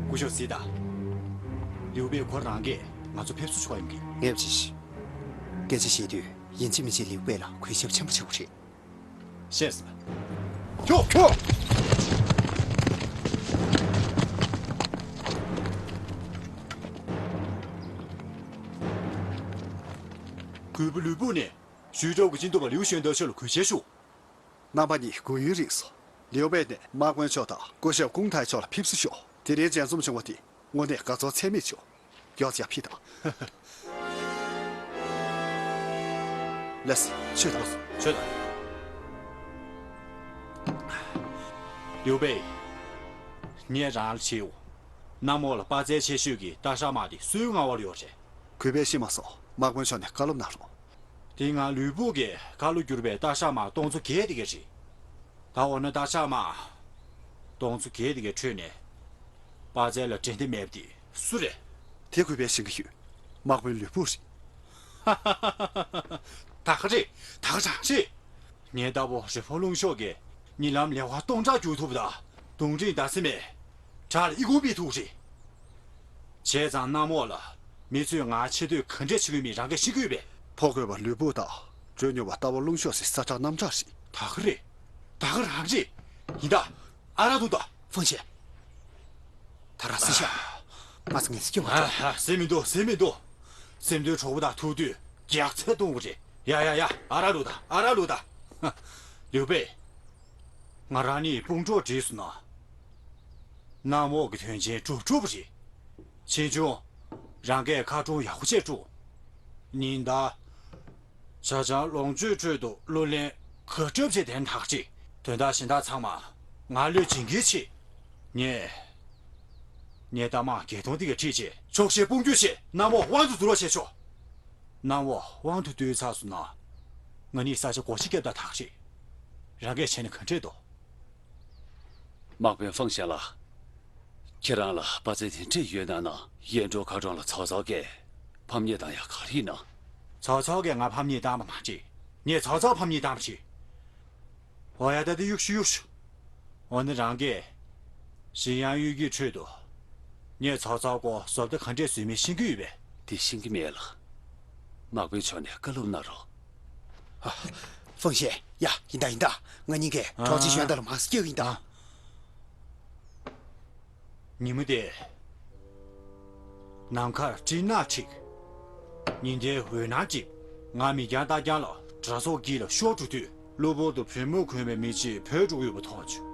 སྐུ་ཞབས་གཟིགས་དང་། ལིའུ་པེ་ཁོ་རང་གིས་ང་ཚོ་ཕེབས་བསུ་ཞུ་ག་ཡོང་གི། ངས་བྱས་ཤིག་སྐད་ཆ་བཤད་དུས་ཡིན་གཅིག་མིན་གཅིག་ལིའུ་པེ་ལ་གུས་ཞབས་ཆེན་པོ་བྱེད་དགོས་རེད། ཤེས་སོང་། ཁྱོད། ཁྱོད། གུས་པ་ལུས་པོ་ནས་ཞུས་ཀྲོའུ་གི་སྤྱི་འཐུས་པ་ལིའུ་ཞོན་ཏོ་མཆོག་ལ་གུས་ཞབས་ཞུ། རྣམ་པ་གཉིས་སྐུ་ཡུན་རིང་སོང་། ལིའུ་པེ་ནས་དམག་དཔོན་མཆོག་དང་སྐུ་ཞབས་ཀུང་ཐའེ་མཆོག་ལ་ཕེབས་བསུ་ཞུ། དེ་རིང་མཇལ་འཛོམས་བྱུང་བ་དེ་དངོས་གནས་དགའ་ཚོར་ཚད་མེད་བྱུང་། མགྱོགས་ཙམ་ཕེབས་དང་། ལགས་སོ། ཆོས་དང་། ཆོས་དང་། ལིའུ་པེ། ངས་རང་ལ་བྱེད་འོ། གནམ་འོག་ལ་དཔའ་རྩལ་ཆེ་ཤོས་ཀྱི་སྟག་ཤར་དམག་དེ་སུའི་མངའ་འོག་ལ་ཡོད་རེད། གུས་པས་ཤེས་མ་སོང་། དམག་དཔོན་མཆོག་ནས་བཀའ་སློབ་གནང་རོགས། དེ་སྔ་ལུས་པོ་གིས་ཁ་ལོ་བསྒྱུར་བའི་སྟག་ཤར་དམག་སྟོང་ཚོ་བརྒྱད་དེ་ག་རེད། ད་འོ་ན་སྟག་ཤར་དམག་སྟོང་ཚོ་བརྒྱད་དེ་གའི་ཁྲོད་ནས་དཔའ་རྩལ་ལ་འགྲན་ཟླ་མེད་པ་དེ་སུ་རེད། དེ་གུས་པས་ཤེས་ཀྱི་ཡོད། དམག་དཔོན་ལུས་པོ་རེད། ད་ག་རེད། ད་ག་རང་རེད། ངའི་ལྟ་བུ་རི་ཕོ་ལུང་ཤོག་གིས་གཉིད་ལམ་ལེ་དབར་སྟོང་ཕྲག་རྒྱུག་ཐུབ་དང་། གདོང་དྲན་ཟླ་ཟེར་མེད། བྲག་ལ་ཨི་ཁུང་ཕུབ་ཐུབ་རེད། བྱས་ཙང་གནམ་འོག་ལ་མི་ཚོས་ང་ཆེ་འདོད་ག་འདྲས་བྱེད་ཀྱི་ཡོད་མེད་རང་གིས་ཤེས་ཀྱི་ཡོད་པས། ཕོ་རྒོད་པ་ལུས་པོ་དང་བྲོས་མྱོང་བ་རྟ་བ་རླུང་གཤོག་སའི་ས་ཁྲ་གནམ་གྲགས་རེད། ད་ག་རེད། ད་ག་རང་རེད། ཡིན་ད། ཨ་རག་འཐུང་དང་། ཧྥང་ཞན། ད་རང་སེམས་ཤ། ང་ཚོ་ངལ་གསོ་སྐྱོ་བ་ཨ་འགྲོ། ཧ། སེམས་མི་འདུག་སེམས་མི་འདུག་སེམས་དོན་གྲོགས་པོ་དང་ཐུག་དུས་རྒྱགས་ཚད་གཏོང་དགོས་རེད། ཡ་ཡ་ཡ། ཨ་རག་བླུགས་དང་། ཨ་རག་བླུགས་དང་། ཧ། ལིའུ་པེ། ང་རང་ནི་དཔུང་གྲོགས་བྲིས་སོང་ན། གནམ་འོག་གི་དོན་ཆེན་གྲུབ་གྲུབ་རེད། ཆེ་ཆུང་། རང་གིས་ཁ་གྲོང་ཡག་པོ་བྱས་བསྒྲུབས། ཉིན་ལྟར། ཇ་ཆང་ལོངས་སྤྱོད་ཁྲོད་དུ་གླུ་ལེན་ག་སྒྲུབ་བྱས་དན་ཐག་ཆེ། དོན་དག་གཞན་དག་ཚང་མ་ང་བློས་འབྱིན་གྱི་ཆེ། ངས། ངས་རྟ་དམག་བརྒྱད་སྟོང་དེ་ག་ཁྲིད་བྱས་ཕྱོགས་ཞེན་དཔུང་འཇུག་བྱས་གནམ་འོག་དབང་དུ་བསྡུ་རོགས་བྱས་ཆོག་གནམ་འོག་དབང་དུ་བསྡུས་ཚར་སོང་ན། ང་ནི་ས་ཆ་སྒོ་ཕྱེ་བརྒྱབ་ད་ཐག་ཆེ། རང་གིས་བྱས་ན་ག་འདྲས་འདུག་དམག་དཔོན་ཧྥང་ཞན་ལགས། ཁྱེད་རང་ལ་དཔའ་རྩལ་དེ་འདྲས་ཡོད་ན་ན་ཡན་ཀྲོའུ་མཁར་གྲོང་ལ་ཚའོ་ཚའོ་གིས་ཕམ་ཉེས་བཏང་ཡག་ག་རེ་ཡིན་ན། ཚའོ་ཚའོ་གིས་ང་ཕམ་ཉེས་བཏང་བ་མ་རེད། ངས་ཚའོ་ཚའོ་ཕམ་ཉེས་བཏང་བ་རེད། འོ་ཡ། ད་དེ་གཡུག་ཤོག་གཡུག་ཤོག་འོ་ན་རང་གིས་ཞི་ཡང་གཡུལ་འགྱེད་ཁྲོད་དུ་ངས་ཚའོ་ཚའོ་སྐོར་བཟོ་ལྟ་ག་འདྲས་བཟོས་མིན་ཤེས་ཀྱི་ཡོད་པས། དེ་ཤེས་ཀྱི་མེད་ལགས། དམག་དཔོན་མཆོག་ནས་བཀའ་སློབ་གནང་རོགས། ཧྥང་ཞན། ཡ། ཡིན་ད་ཡིན་ད། ང་གཉིས་ཀས་གྲོགས་མཆེད་གཞན་དག་ལ་མང་ཙམ་སྐྱེལ་གི་ཡིན་ད། ཉིན་མོ་དེ། ནམ་མཁར་སྤྲིན་ནག་འཁྲིགས། ཉི་ཟླའི་འོད་སྣང་འགྲིབ། ང་མིག་རྒྱང་ལྟ་རྒྱང་ལ་དྲ་ཐོག་དཀྱིལ་ལ་ཤོར་འགྲོ་དུས། གློ་བུར་དུ་བོད་མོ་གོན་པའི་མི་གཅིག་བྲོས་འགྲོ་གི་ཡོད་པ་མཐོང་བྱུང་།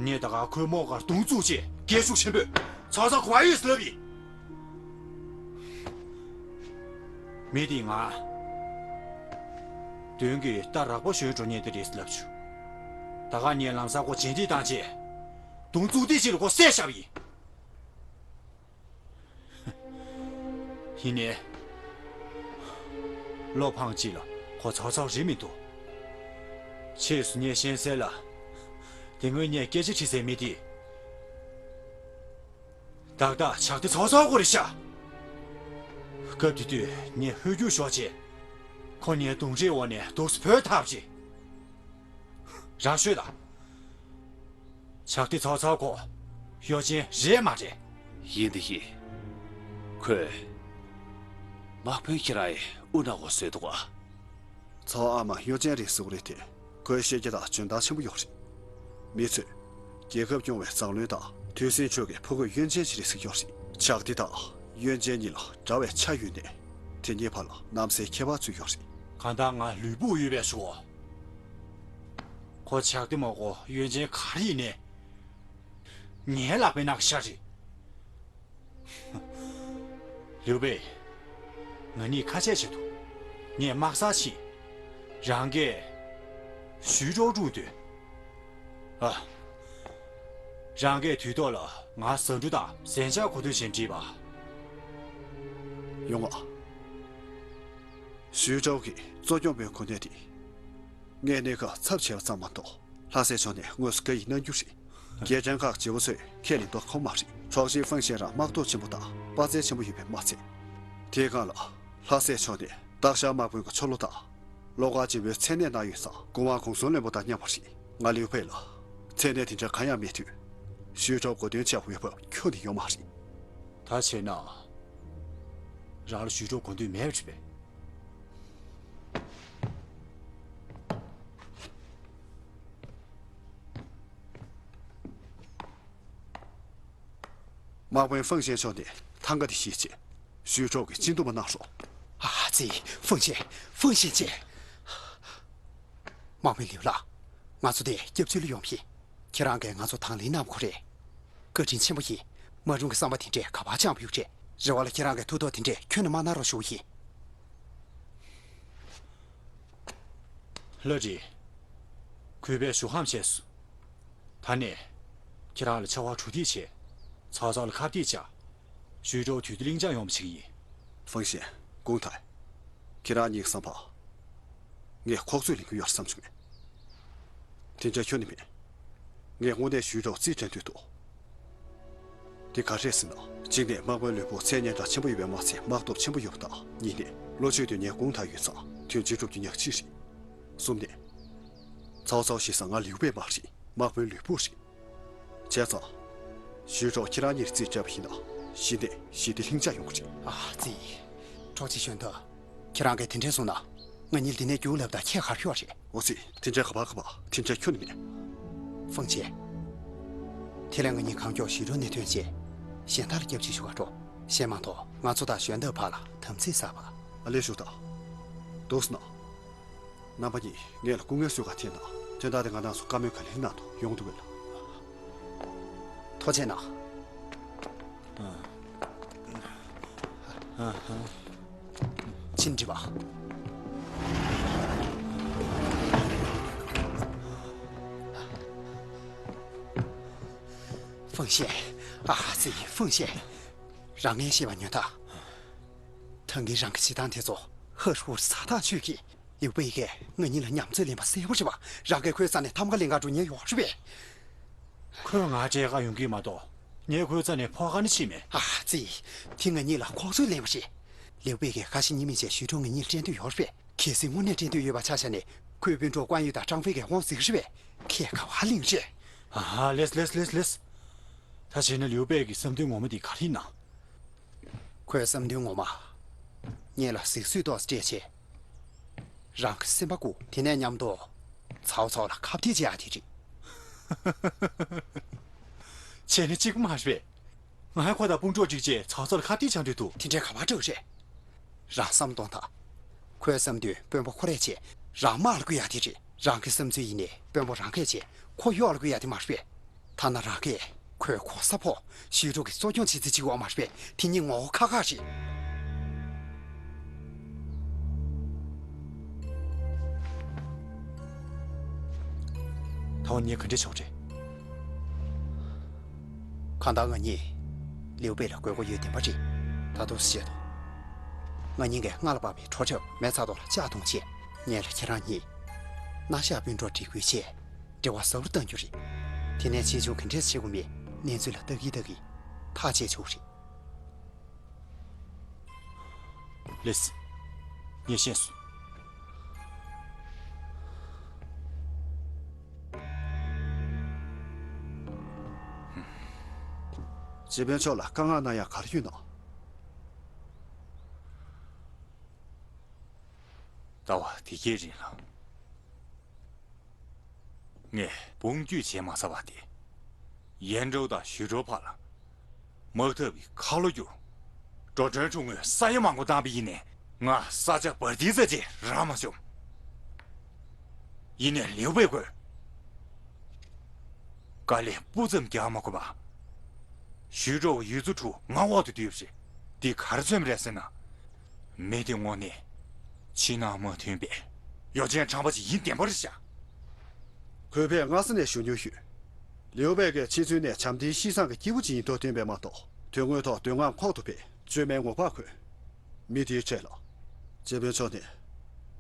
ངས་ད་ག་ཁོའི་རྨོག་ཁར་མདུང་བཙུགས་རྗེས་སྐད་ཤུགས་ཆེན་པོས་ཚ་ཚ་གོ་ཨིས་ལབ་ཡིན། མི་དེས་ང་། མདུན་གྱི་རྟ་རགས་པ་ཞོན་འགྲོ་མཁན་དེ་རེད་ལབ་བྱུང་། ད་ག་ངས་ལམ་སང་ཁོ་རྗེས་འདེད་བཏང་རྗེས། མདུང་བཙུགས་དུས་གཅིག་ལ་ཁོ་བསད་བཞག་པ་ཡིན། ཡིན་ནའི། བློ་ཕངས་ཅིག་ལ་ཁོ་ཚ་ཚ་རེད་མི་འདུག་ཕྱིས་སུ་ངས་ཤེས་གསལ་ལ། དེ་སྔོན་ངས་སྐད་ཆ་དྲིས་སའི་མི་དེ། ཏག་ཏག་ཇག་སྡེ་ཚོགས་གཙོ་སྐོར་རེད་ཤག་སྐབས་དེ་དུས་ངས་ཧོལ་རྒྱུག་ཤོར་རྗེས། ཁོ་ངའི་རྡུང་རེས་འོག་ནས་འདུག་སེ་བུད་ཐལ་བ་རེད། རང་ཤོད་དང་། ཇག་སྡེ་ཚོགས་གཙོ་ཁོ་གཡོ་ཅན་རེད་མ་རེད། ཡིན་དེ་ཡིན། ཁོས་དམག་དཔོན་ཁྱེད་རང་ཡི་དབུ་ནག་པོ་བཟོས་འདུག་ག་ཚའོ་ཨ་མ་གཡོ་ཅན་རེད་ཟེར་བ་རེད་དེ། ཁོའི་བཤད་རྒྱུ་དག་འཇོན་ཐང་ཆེན་པོ་ཡོད་རེད། མི་ཚོས་རྒྱལ་ཁབ་སྐྱོང་བའི་མཛངས་བླུན་དང་། དུས་ཟིང་ཕྱོགས་ཀྱི་ཕོ་རྒོད་གཡོན་ཅན་ཞིག་རེད་ཟེར་གྱི་ཡོད་རེད། ཇག་སྡེ་དང་གཡོན་ཅན་གཉིས་ལ་འདྲ་བའི་ཆ་ཡོད་ནས། དེ་གཉིས་བར་ལ་གནམ་སའི་ཁྱད་པར་ཚོད་ཡོད་རེད། གང་ལྟར་ང་ལུས་པོ་ཡོད་པའི་ཞོ། ཁོ་ཇག་སྡེ་མ་གོ་གཡོན་ཅན་ག་རེ་ཡིན་ནའི། ངའི་ལག་པའི་ནང་གི་ཤ་རེད། ལིའུ་པེ། ང་གཉིས་ཁ་ཆད་བྱས་འདུག་ངས་དམག་སར་ཕྱིན། རང་གིས་ཞུས་ཀྲོའུ་བཀྲོངས་དུས། ཨ། རང་གིས་དུས་ཐོག་ལ་ང་ཟ་འབྲུ་དང་གཟན་ཆག་གོ་དོན་བྱས་བྲིས་པ། ཡོང་ང་། ཞུས་ཀྲོའུ་གི་གཙོ་སྐྱོང་བའི་གོ་གནས་དེ། ངས་གནས་སྐབས་ཚབ་བྱས་པ་ཙམ་མ་གཏོགས། ལྷ་སྲས་མཆོག་ནས་དངོས་སུ་བཀའ་ཡིག་གནང་རྒྱུ་རེད། རྒྱལ་ཕྲན་ཁག་བརྗེ་པོ་ཚོས་ཁས་ལེན་མདོག་ཁོམ་མ་རེད། གྲོགས་ཤིག་ཧྥང་ཞན་རང་དམག་སྟོབས་ཆེན་པོ་དང་དཔའ་རྩལ་ཆེན་པོ་ཡོད་པས་མ་ཚད། དེའི་སྒང་ལ་ལྷ་སྲས་མཆོག་ནས་སྟག་ཤར་དམག་དཔོན་གྱི་ཆོ་ལོ་དང་། བློ་དཀར་རྗེ་བོའི་མཚན་གནས་གནང་ཡོད་ཙང་། སྐུ་དབང་གོང་ས་ལྷུན་པོ་དང་མཉམ་པ་རེད། ང་ལིའུ་པེ་ལ་མཚན་གནས་དེ་འདྲ་གང་ཡང་མེད་དུས། ཞུས་ཀྲོའུ་གོ་དོན་ཆེ་བ་ཡོད་པ་ཁྱོན་ནས་ཡོད་མ་རེད། ད་བྱས་ན། རང་ལ་ཞུས་ཀྲོའུ་གོ་དོན་མེད་པ་རེད་པས། དམག་དཔོན་ཧྥང་ཞན་མཆོག་ནས་ཐང་ག་དེ་བཞེས་རྗེས། ཞུས་ཀྲོའུ་གི་སྤྱི་འདོམས་པ་གནང་རོགས། ཨ་ཙི། ཧྥང་ཞན། ཧྥང་ཞན་ཅེ། དམག་དཔོན་ལིའུ་ལགས། ང་ཚོ་འདིར་སྐྱབས་བཅོལ་ལ་ཡོང་བ་ཡིན། ཁྱེད་རང་གིས་ང་ཚོ་དང་ལེན་གནང་བ་ཁོ་ཐག་རེད། བཀའ་དྲིན་ཆེན་པོ་ཡིན། མ་རུང་གི་བསམ་པ་དེ་འདྲས་ག་པར་བཅངས་པ་ཡོད་རེད། རེ་བ་ལ་ཁྱེད་རང་གིས་ཐུགས་དོགས་དེ་འདྲས་ཁྱོན་ནས་མ་གནང་རོགས་ཞུ་བ་ཡིན། ལྷ་རི། གུས་པས་ཞུ་ཧམ་བྱས་སོང་། ད་ནས། ཁྱེད་རང་ལ་ཆེ་བ་གྲོས་བསྡུར་བྱས། ཚོགས་གཙོ་ལ་ཁ་གཏད་བཅག་ཞུས་ཀྲོའུ་དུས་བདེ་གླིང་སྦྱོང་ཡོང་བ་བྱེད་ཀྱི་ཡིན། ཧྥང་ཞན། ཀུང་ཐའེ། ཁྱེད་རང་གཉིས་ཀྱི་བསམ་པ། ངས་ཁོག་རྩོད་ལེན་གྱི་ཡོད་བསམ་བྱུང་མེད། དེ་འདྲ་ཁྱོན་ནས་མེད། ངས་དངོས་གནས་ཞུས་ཀྲོའུ་རྩིས་སྤྲད་འདོད་འདུག་དེ་ག་རེ་རེད་ཟེར་ན། གཅིག་ནས་དམག་དཔོན་ལུས་པོ་ཚད་སྙན་གྲགས་ཆེན་པོ་ཡོད་པས་མ་ཚད་དམག་སྟོབས་ཆེན་པོ་ཡོད་པ་དང་། གཉིས་ནས་བློ་ཆོས་དོན་གཉེར་ཀུང་ཐའེ་ཡོད་ཙང་དོན་ཆེན་སྒྲུབ་རྒྱུ་ཉག་གཅིག་རེད། གསུམ་ནས། ཚའོ་ཚའོ་ཞེ་ས་ང་ལིའུ་པེ་མ་རེད། དམག་དཔོན་ལུས་པོ་རེད། བྱས་ཙང་། ཞུས་ཀྲོའུ་ཁྱེད་རང་གཉིས་རྩིས་སྤྲད་པ་ཡིན་ན། ཞི་བདེ་ཞི་བདེ་ལྷིང་འཇགས་ཡོང་གི་རེད། ཨ་ཙི། གྲོགས་ཅིག་གཞོན་དུ། ཁྱེད་རང་གིས་དེ་འདྲས་གསུངས་ན། ང་གཉིས་འདི་ནས་རྒྱུགས་ལབ་དང་ཁྱད་གར་ཤོར་རེད། འོ་ཙི། དེ་འདྲས་ག་པར་ག་པར་དེ་འདྲས་ཁྱོན་ནས་མེད། ཧྥང་ཆེ། དེ་ལས་ང་གཉིས་གང་མགྱོགས་ཞུས་ཀྲོའུ་གནད་དོན་བྱས། གཞན་དག་ལ་སྐྱབས་ཆེ་ཞུ་ག་འགྲོ། གཞན་མ་གཏོགས་ང་ཚོ་དང་གཞོན་དུ་བར་ལ་དམ་ཚིག་གསར་པ། ཨ་ལས་ཞུ་དང་། འདུག་སེ་གནང་། རྣམ་པ་གཉིས་ངེད་ལ་སྐུ་ངལ་གསོ་ག་ཐེངས་དང་། དོན་དག་དེ་ང་རང་ཚོ་བཀའ་མོལ་ག་ལེར་གནང་དུ་ཡོང་འདུག་གས་ལ། ཐུགས་རྗེ་གནང་། ཕྱིན་དྲི་བ། ཧྥང་ཤན། ཨ་ཙི། ཧྥང་ཤན། རང་ངས་བཤད་པ་ཉོན་དང་། ད་གིན་རང་གི་བྱེད་སྟངས་དེ་ཚོ་ཧ་ཧུར་ཚ་ཐག་ཆོད་ཀྱིས། ལིའུ་པེ་གིས་ང་གཉིས་ལ་ཉམས་ཚོད་ལེན་པ་གསལ་པོ་རེད་པ། རང་གིས་ཁོའི་རྩ་ནས་ཐམ་ག་ལེན་ག་འགྲོ་མཁན་ཡོད་རེད་པས། ཁོས་ང་བཅས་ཀ་ཡོང་གི་མ་གཏོགས། ངས་ཁོའི་རྩ་ནས་ཕོག་ག་ནི་ཕྱིན་མེད། ཨ་ཙི། དེ་ང་གཉིས་ལ་ཁོག་ཚོད་ལེན་པ་རེད། ལིའུ་པེ་གིས་ཁ་ཞེ་གཉིས་མེད་བྱས་ཞུས་ཀྲོའུ་ང་གཉིས་ལ་སྤྲད་འདོད་ཡོད་རེད་པས། གལ་སྲིད་དངོས་གནས་སྤྲད་འདོད་ཡོད་པ་ཆ་བཞག་ནས་ཁོའི་སྤུན་གྲོགས་ཀོན་ཡུས་དང་ཀྲང་ཧྥེ་གིས་དབང་ཟིག་རེད་པས། ཁྱེད་ག་པར་ལེན་རེད། ཨ་ཧ། ལེས་ལེས་ལེས་ལེས། ད་བྱས་ན་ལིའུ་པེ་གི་བསམ་འདུན་ངོ་མ་དེ་ག་རེ་ཡིན་ན། ཁོའི་བསམ་འདུན་ངོ་མ། ངེད་ལ་གཟིགས་ཚུལ་ཏོག་ཙམ་སྤྲད་བྱས། རང་གི་སེམས་པ་བཀུག་དེ་ནས་མཉམ་དུ་ཚའོ་ཚའོ་ལ་ཁ་གཏད་བྱེད་ཡ་དེ་རེད། བྱས་ན་གཅིག་པུ་མ་རེད་པས། ང་ཡང་ཁོ་དང་དཔུང་གྲོགས་གཅིག་བྱས་ཚའོ་ཚའོ་ལ་ཁ་གཏད་བྱ་འདོད་འདུག་དེ་འདྲའི་ག་པར་འགྲིག་རེད། རང་བསམ་གཏོང་དང་། ཁོའི་བསམ་དོན་དཔོན་པོ་ཁོ་རས་བྱས། རང་དམག་ལ་བསྐུལ་ཡ་དེ་རེད། རང་གི་བསམ་ཚུལ་ཡིན་ནའི་དཔོན་པོ་རང་གིས་བྱས། ཁོ་གཡོག་ལ་བསྐུལ་ཡ་དེ་མ་རེད་པས། ཐ་ན་རང་གིས་ཁོའི་གོ་ས་ཕོག་ཞུས་ཀྲོའུ་གི་གཙོ་སྐྱོང་བྱེད་རྩིས་བྱེད་ཀྱི་ཡོད་མ་རེད་པས། དེ་གཉིས་ངོ་བོ་ཁ་ཁ་རེད། ད་འོ་ངས་ག་འདྲ་ཆོག་རེད། གང་ལྟར་ང་གཉིས་ལིའུ་པེ་ལ་དགོས་མཁོ་ཡོད་བདེན་པ་རེད། ད་དུང་བཤད་དོ། ང་གཉིས་ཀས་སྔར་ལ་བབས་པའི་བྲོ་འཁྲབ་མེ་ཚ་ཏོ་ལ་ལྕགས་གཏོང་ཆེད། ངེད་ལ་ཁྱེད་རང་གཉིས་ན་ཤ་སྤུན་གྲོགས་སྒྲིག་ཁུལ་ཆེད་འབྲེལ་བ་ཟབ་རུ་གཏང་རྒྱུ་རེད། དེ་ནས་ཆེ་ཆུང་ག་འདྲས་བྱེད་དགོས་མིན་གནས་ཚུལ་ལ་ལྟ་གིན་ལྟ་གིན་ཐག་བཅད་ཆོག་རེད། ལེས། ངས་ཤེས་སོང་། སྤྱི་དཔོན་མཆོག་ལ་བཀའ་མངགས་གནང་ཡག་ག་རེ་ཡོད་ན། ཟླ་བ་དེ་གའི་རིང་ལ། ངས་དཔུང་སྐྱོད་བྱས་མ་ཚར་བ་དེ། ཡན་ཀྲོའུ་དང་ཞུས་ཀྲོའུ་བར་ལ་དམག་འཐབ་ཀྱི་ཁ་ལོ་བསྒྱུར། འགྲོ་གྲོན་གྲོན་དངུལ་ས་ཡ་མང་པོ་བཏང་པ་ཡིན་ནའི། ང་ས་ཆ་བར་དེ་ཙམ་ཅིག་རག་མ་བྱུང་། ཡིན་ནའི་ལིའུ་པེ་ཁོས་དཀའ་ལས་སྤུ་ཙམ་རྒྱག་མ་དགོས་པར། ཞུས་ཀྲོའུ་ཡུལ་ཚོ་དྲུག་ང་འོག་ཏུ་བསྡུས་པ་རེད། འདི་ག་རེ་མཚོན་པ་རེད་ཟེར་ན། མི་དེ་དངོས་གནས་ཕྱི་ནང་མ་མཐུན་པའི་གཡོ་ཅན་ཁྲམ་པ་ཞིག་ཡིན་བདེན་པ་རེད་ཤག་ཁོས་ཕར་སྔ་ས་ནས་ཞུ་མྱོང་ཡོད། ལིའུ་པེ་གིས་ཕྱི་ཚུལ་ནས་བྱམས་ལྡན་ཤི་གསང་གི་སྐྱེས་བུ་ཅིག་ཡིན་དོ་སྟོན་པས་མ་གཏོགས། དོན་དངོས་ཐོག་འདོད་རྔམ་ཁོག་ཏུ་སྦས་བཅོས་མའི་ངོ་པགས་གོན། མི་དེའི་གྲས་ལ། སྤྱི་དཔོན་མཆོག་ནས་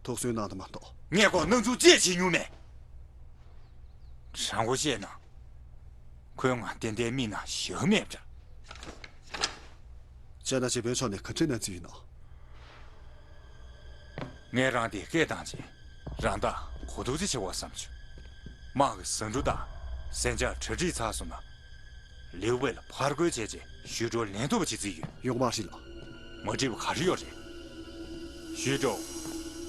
ཐུགས་གསོ་གནང་དུ་མ་གཏོགས། ངས་ཁོ་སྣང་ཆུང་ཅིག་བྱེད་མྱོང་མེད། དྲང་པོ་བཤད་ན། ཁོས་ང་ཏན་ཏན་མིག་ནང་བཞག་མེད་པ་འདྲ། བྱས་ན་སྤྱི་དཔོན་མཆོག་ནས་ག་འདྲའི་གནས་ཚུལ་ཡིན་ནམ། ངས་རང་དེ་སྐད་བཏང་རྗེས་རང་ད་གོ་ཐུག་ཅིག་བྱེད་དགོས་བསམ་བྱུང་། དམག་གི་ཟ་འབྲུ་དང་ཟན་ཆག་གྲ་སྒྲིག་ཚར་སོང་ན། ལིའུ་པེ་ལ་ཕར་རྒོལ་བྱས་རྗེས་ཞུས་ཀྲོའུ་ལེན་ཐུབ་པ་བྱེད་རྩིས་ཡོད། ཡོང་མ་རེད་ལགས། མ་འགྲིག་པ་ག་རེ་ཡོད་རེད། ཞུས་ཀྲོའུ་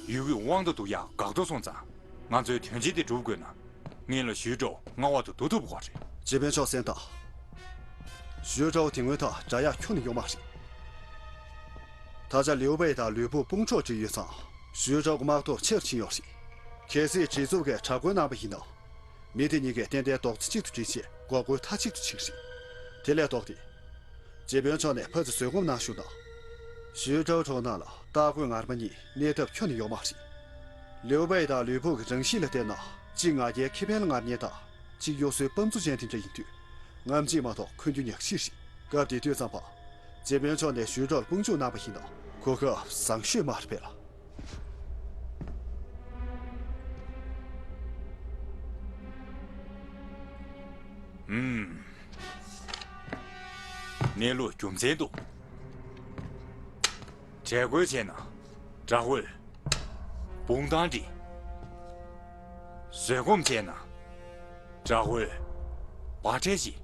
ཡུལ་གྱི་དབང་དུ་བསྡུ་ཡག་འགག་ཐོག་སོང་ཙང་། ང་ཚོའི་དོན་ཆེན་དེ་སྒྲུབ་དགོས་ན། ངེད་ལ་ཞུས་ཀྲོའུ་མངའ་འོག་ཏུ་བསྡུ་ཐུབ་དགོས་རེད། སྤྱི་དཔོན་མཆོག་གསན་དང་། ཞུས་ཀྲོའུ་དེ་སྔོན་དང་འདྲ་ཡག་ཁྱོན་ནས་ཡོད་མ་རེད། ད་ཆ་ལིའུ་པེ་དང་ལུས་པོ་དཔུང་ཚོགས་བསྒྲིགས་ཡོད་ཙང་། ཞུས་ཀྲོའུ་གི་དམག་ཐོག་ཆེར་ཕྱིན་ཡོད་རེད། གལ་སྲིད་སྒྲིག་འཛུགས་ཀྱིས་དྲག་རྒོལ་གནང་པ་ཡིན་ན། མི་དེ་གཉིས་ཀས་ཏན་ཏན་རྡོག་རྩ་གཅིག་ཏུ་བསྒྲིལ་བྱས་འགོག་རྒོལ་མཐའ་གཅིག་ཏུ་བྱེད་ཀྱི་རེད། དེ་ལས་ལྡོག་སྟེ། སྤྱི་དཔོན་མཆོག་ནས་ཕར་ཚུར་བཟོད་སྒོམ་གནང་ཞུ་དང་། ཞུས་ཀྲོའུ་གྲོང་ནང་ལ་སྟག་རྒོད་ངར་མ་གཉིས་གནས་ཐབས་ཁྱོན་ནས་ཡོད་མ་རེད། ལིའུ་པེ་དང་ལུས་པོ་གི་རང་གཤིས་ལ་བལྟས་ན། གཅིག་ང་རྒྱལ་ཁེ་ཕན་ལ་རྔམ་ཉེན་དང་། གཅིག་གཡོ་ཟོལ་དཔའ་མཛངས་ཅན་དེ་འདྲ་ཡིན་དུས། རྔམ་བརྗིད་མ་གཏོགས་འཁོན་རྒྱུ་ཉག་གཅིག་རེད། སྐབས་དེ་དུས་ཙམ་པ། སྤྱི་དཔོན་མཆོག་ནས་ཞུས་ཀྲོའུ་ལ་དཔུང་འཇུག་གནང་བ་ཡིན་ན་གོ་སྐབས་བཟང་ཤོས་མ་རེད་པས་ལགས། ཨུམ། གནས་ལུགས་རྒྱུ་མཚན་འདུག་འདྲེ་རྒོལ་བྱས་ན་དགྲ་རྒོལ། བུང་བཏང་འདྲི། བཟོད་སྒོམ་བྱས་ན་དགྲ་རྒོལ། བ་ཁྲལ་བྱེད།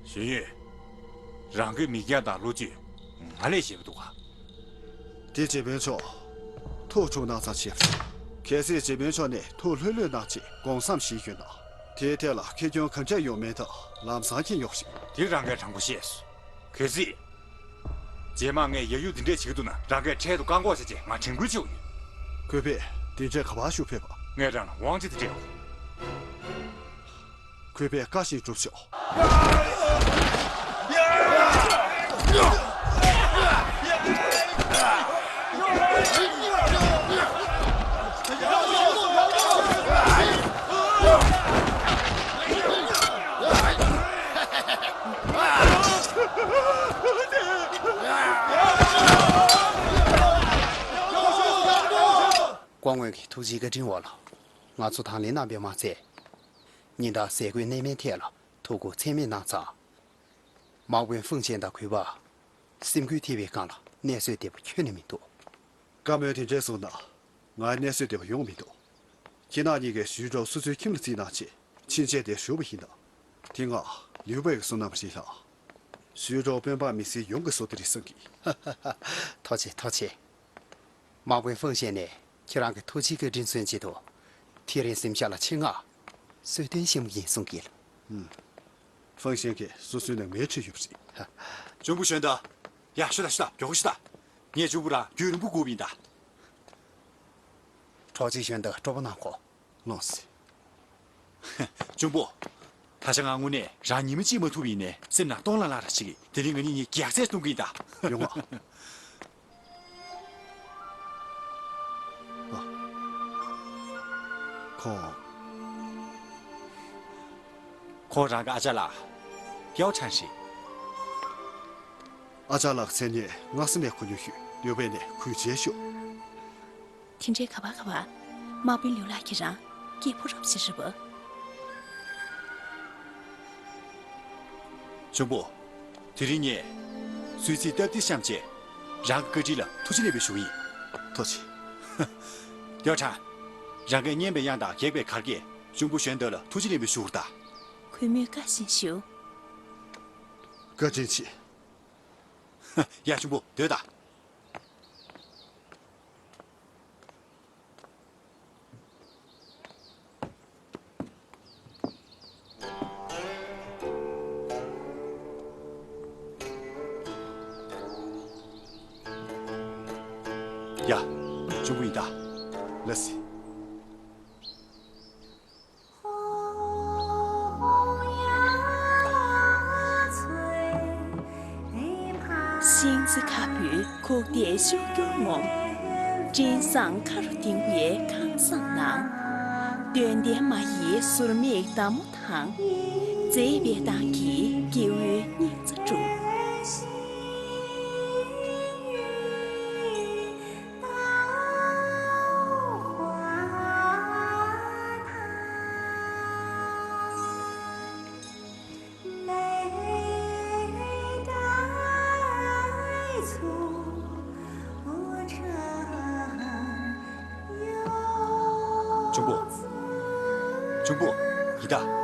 གཞོན་ཡོད། རང་གི་མིག་རྒྱང་དང་བློ་ཚོད་ང་ལས་ཞེད་པོ་འདུག་ག་དེ་རྗེ་དཔོན་མཆོག་ཐུགས་ཁྲོ་གནང་ཙམ་བྱས། གལ་སྲིད་རྗེ་དཔོན་མཆོག་ནས་ཐུགས་ལྷོད་ལྷོད་གནང་ཆེད་དགོངས་བསམ་ཞིག་ཡོད་ན། དེའི་ཐད་ལ་ཁེ་གྱོང་ག་འདྲ་ཡོང་མིན་དག་ལམ་སང་མཁྱེན་ཡོང་ཞིག་དེ་རང་གིས་དྲང་པོ་བཤད་སོང་། གལ་སྲིད། རྗེས་མ་ངས་ཡ་ཡུ་འདི་འདྲས་བྱེད་ཀྱི་འདུག་ན་རང་གིས་འཕྲལ་དུ་བཀག་འགོག་བྱས་རྗེས་ང་དྲན་སྐུལ་ཞུ་གི་ཡོད། གུས་པས་དེ་འདྲས་ག་པར་ཞུ་ཕེབས་པ། ངས་རང་ལ་དབང་ཆ་དེ་སྤྲད་ཡོད། གུས་པས་བཀའ་བཞིན་སྒྲུབ་ཤོག་སྐུ་ངོ་གི་ཐུགས་རྗེའི་བཀའ་དྲིན་འོག་ལ། ང་ཚོ་དང་ལེན་གནང་བས་མ་ཚད། ཉིན་ལྟར་ཟས་གོས་གནས་མལ་ཐད་ལ་ཐུགས་ཁུར་ཚད་མེད་གནང་ཙང་། དམག་དཔོན་ཧྥུང་ཞན་དང་གུས་པ། སེམས་འགུལ་ཐེབས་པའི་སྒང་ལ་གནས་ཚུལ་བདེ་པོ་ཁྱོན་ནས་མི་འདུག་བཀའ་མོལ་དེ་འདྲས་གསུངས་ན། ང་གནས་ཚུལ་བདེ་པོ་ཡོང་མི་འདུག་ཁྱེད་རྣམ་གཉིས་ཀས་ཞུས་ཀྲོའུ་སོ་སོའི་ཁྱིམ་ལ་བརྩིས་གནང་ཆེད་ཕྱིན་ཆད་དེར་བཞུགས་པ་ཡིན་ན། དེ་སྔ་ལིའུ་པའི་གསུང་གནང་བ་རེད་ལགས། ཞུས་ཀྲོའུ་དཔོན་འབངས་མི་སེར་ཡོངས་ཀྱིས་བཟོ་དེ་རེད་བསམ་གི། ཐུགས་རྗེ་ཆེ། ཐུགས་རྗེ་ཆེ། དམག་དཔོན་ཧྥུང་ཞན་ནས་ཁྱེད་རང་གི་ཐུགས་རྗེའི་བཀའ་དྲིན་མཚོན་ཆེད་དུ། དེ་རིང་གཟིམ་ཤག་ལ་ཆེད་མངགས་གསོལ་སྟོན་ཞུ་གི་ཡིན་གསུང་གི། ཧྥུང་ཞན་གྱིས་སོ་སོའི་ནང་མིའི་ཁྲིད་ཡོད་པ་རེད། ལྕམ་བུ་ཞོན་ཏོ། ཡ་ཤོད་ད་ཤོད་ད། མགྱོགས་པོ་ཤོད་ད། ངས་ལྕམ་བུ་རང་རྒྱུན་རིང་པོ་སྒུག་པ་ཡིན་ད། གྲོགས་མཆེད་ཞོན་ཏོ་སྤྲོ་པོ་གནང་གོ། ལགས་སེ། ལྕམ་བུ། ད་ཆ་ང་དངོས་གནས་རང་ཉི་མ་གཅིག་མ་ཐུག་པ་ཡིན་ནའི་སེམས་ནང་སྟོང་ལྷང་ལྷང་རང་བྱེད་ཀྱི། དེ་རིང་ང་གཉིས་གཉིས་རྒྱགས་ཚད་གཏོང་གི་ཡིན་ད། ཡོང་ང་། ཨ། ཁོང་། ཁོང་རང་གི་ཨ་ཅག་ལགས། ཡའོ་ཁྲང་རེད། ཨ་ཅག་ལགས་མཚན་སྙན་སྔ་ས་ནས་གོ་མྱོང་ཡོད། ཡོད་པས་ནས་གུས་བྱས་ཤོག་དེ་འདྲའི་ག་པར་ག་པར། དམག་དཔོན་ལིའུ་ལགས་ཁྱེད་རང་སྐྱེས་ཕོ་རབ་ཞིག་རེད་པ། ལྕམ་བུ། དེ་རིང་ངས་གསོལ་ཚིགས་སྟབས་བདེ་བཤམས་བྱས། རང་གི་བཀའ་དྲིན་ལ་ཐུགས་རྗེ་ལེགས་པའི་ཞུ་ཡིན། ཐུགས་རྗེ་ཆེ། ཡའོ་ཁྲང་། རང་གིས་སྙན་པའི་དབྱངས་དང་སྒེག་པའི་གར་གྱིས་ལྕམ་བུ་ཞོན་ཏོ་ལ་ཐུགས་རྗེ་ལེགས་པའི་ཞུ་རོགས་གདའ། གུས་མོས་བཀའ་བཞིན་ཞུ། བཀའ་དྲིན་ཆེ། ཡ་ལྕམ་བུ་སྡོད་དང་། ཡ། ལྕམ་བུ་ཡིན་ད། ལགས་སེ། ཤིང་རྩེ་ཁ་བུའི་ཁུག་རྟའི་ཤུགས་འགྱུར་ངོམ། སྤྲིན་བཟང་མཁའ་རུ་ལྡིང་བའི་ཁང་བཟང་ནང་། འདོན་ལྡན་མ་ཡི་ཟུར་མིག་མདའ་མོ་དང་། མཛེས་པའི་མདངས་ཀྱི་སྐྱེ་བོའི་སྙིང་རྩ་དཀྲུགས། ལྕམ་བུ། ལྕམ་བུ། ཡིན་ད།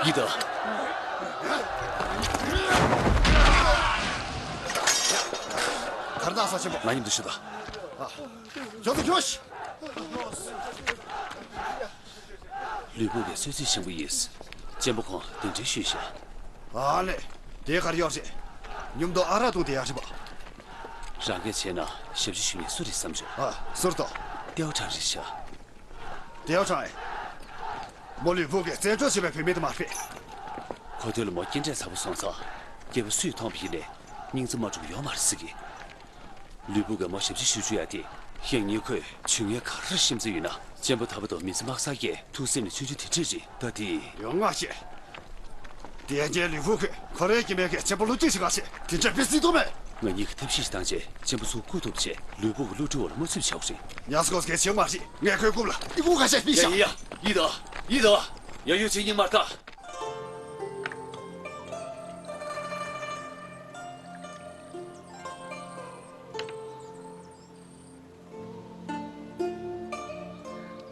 ཡིན་ད། གར་སྟངས་ས་ཆེན་པོ། ང་མཉམ་དུ་ཤོད་དང་། ཨ། མགྱོགས་པོ་ཁྱོངས་ཤིག་ལུས་པོ་གི་གསོལ་ཚིགས་བཞེངས་པ་ཡིན། གཅེན་པོ་ཁོང་གདན་འདྲེན་ཞུས་ཤག་ཨ་ལེ། དེ་གར་ཡོད་རེད། མཉམ་དུ་ཨ་རག་བཏུང་བསྡད་ཡག་རེད་པ། རང་གིས་བྱས་ན་ཞབས་ཕྱི་ཞུ་མཁན་སུ་རེད་བསམ་བྱུང་། ཨ། ཟུར་དུ། ཏེའོ་ཁྲང་རེད་ཤག་ཏེའོ་ཁྲང་ཨེ། མོ་ལུས་པོ་གི་བཙན་བྱོལ་བྱེད་པའི་བུད་མེད་དེ་མ་རེད། ཁོ་ཐོས་ལ་མོ་སྐྱེ་འབྲས་ཚ་པོ་སོང་ཙང་། སྐྱེས་པ་སུས་མཐོང་བ་ཡིན་ནའི་སྙིང་རྩ་མ་འཁྲུགས་ཡོད་མ་རེད་ཟེར་གི། ལུས་པོ་གི་མོ་ཞབས་ཕྱི་ཞུ་བཅུག་ཡ་དེ། ཡང་སྙིང་ཁོས་བྱུང་ཡ་ག་རེ་ཤེས་ཙམ་ཡོད་ན། གཅེན་པོ་ད་བར་དུ་མི་ཚེ་དམག་ས་ཀྱི་ཐུགས་སེམས་ནི་ཆུང་ཆུང་དེ་འདྲས་རེད་ད་དེ། ཡོང་ང་ཤེས། དེ་རྗེས་ལུས་པོ་ཁོས་ཁོ་རའི་སྐྱེ་དམན་གྱི་གཅེན་པོ་བསླུ་བྲིད་ཞིག་ག་བྱེད། དེ་འདྲ་དཔེ་སྲིད་དོ་མེད། ང་གཉིས་ཀྱིས་ཐབས་ཤེས་ཤིག་བཏང་རྗེས་གཅེན་པོ་ཚོ་བཀོད་ཐུབ་རྗེས་ལུས་པོ་གི་བསླུ་བྲིད་འོག་ལ་མ་ཚུད་ཆོག་རེད། ཉ་སྒོ་གས་བྱེད་མ་རེད། ངས་ཁོའི་རྐུབ་ལ་ཨི་ཁུང་ཁ་ཤས་ཕུད་ཡ་ཤག་ཡ་ཡ་ཡིད་ད་ཡིད་ད། ཡ་ཡོ་ཚེ་སྙིང་མར་ལྟ།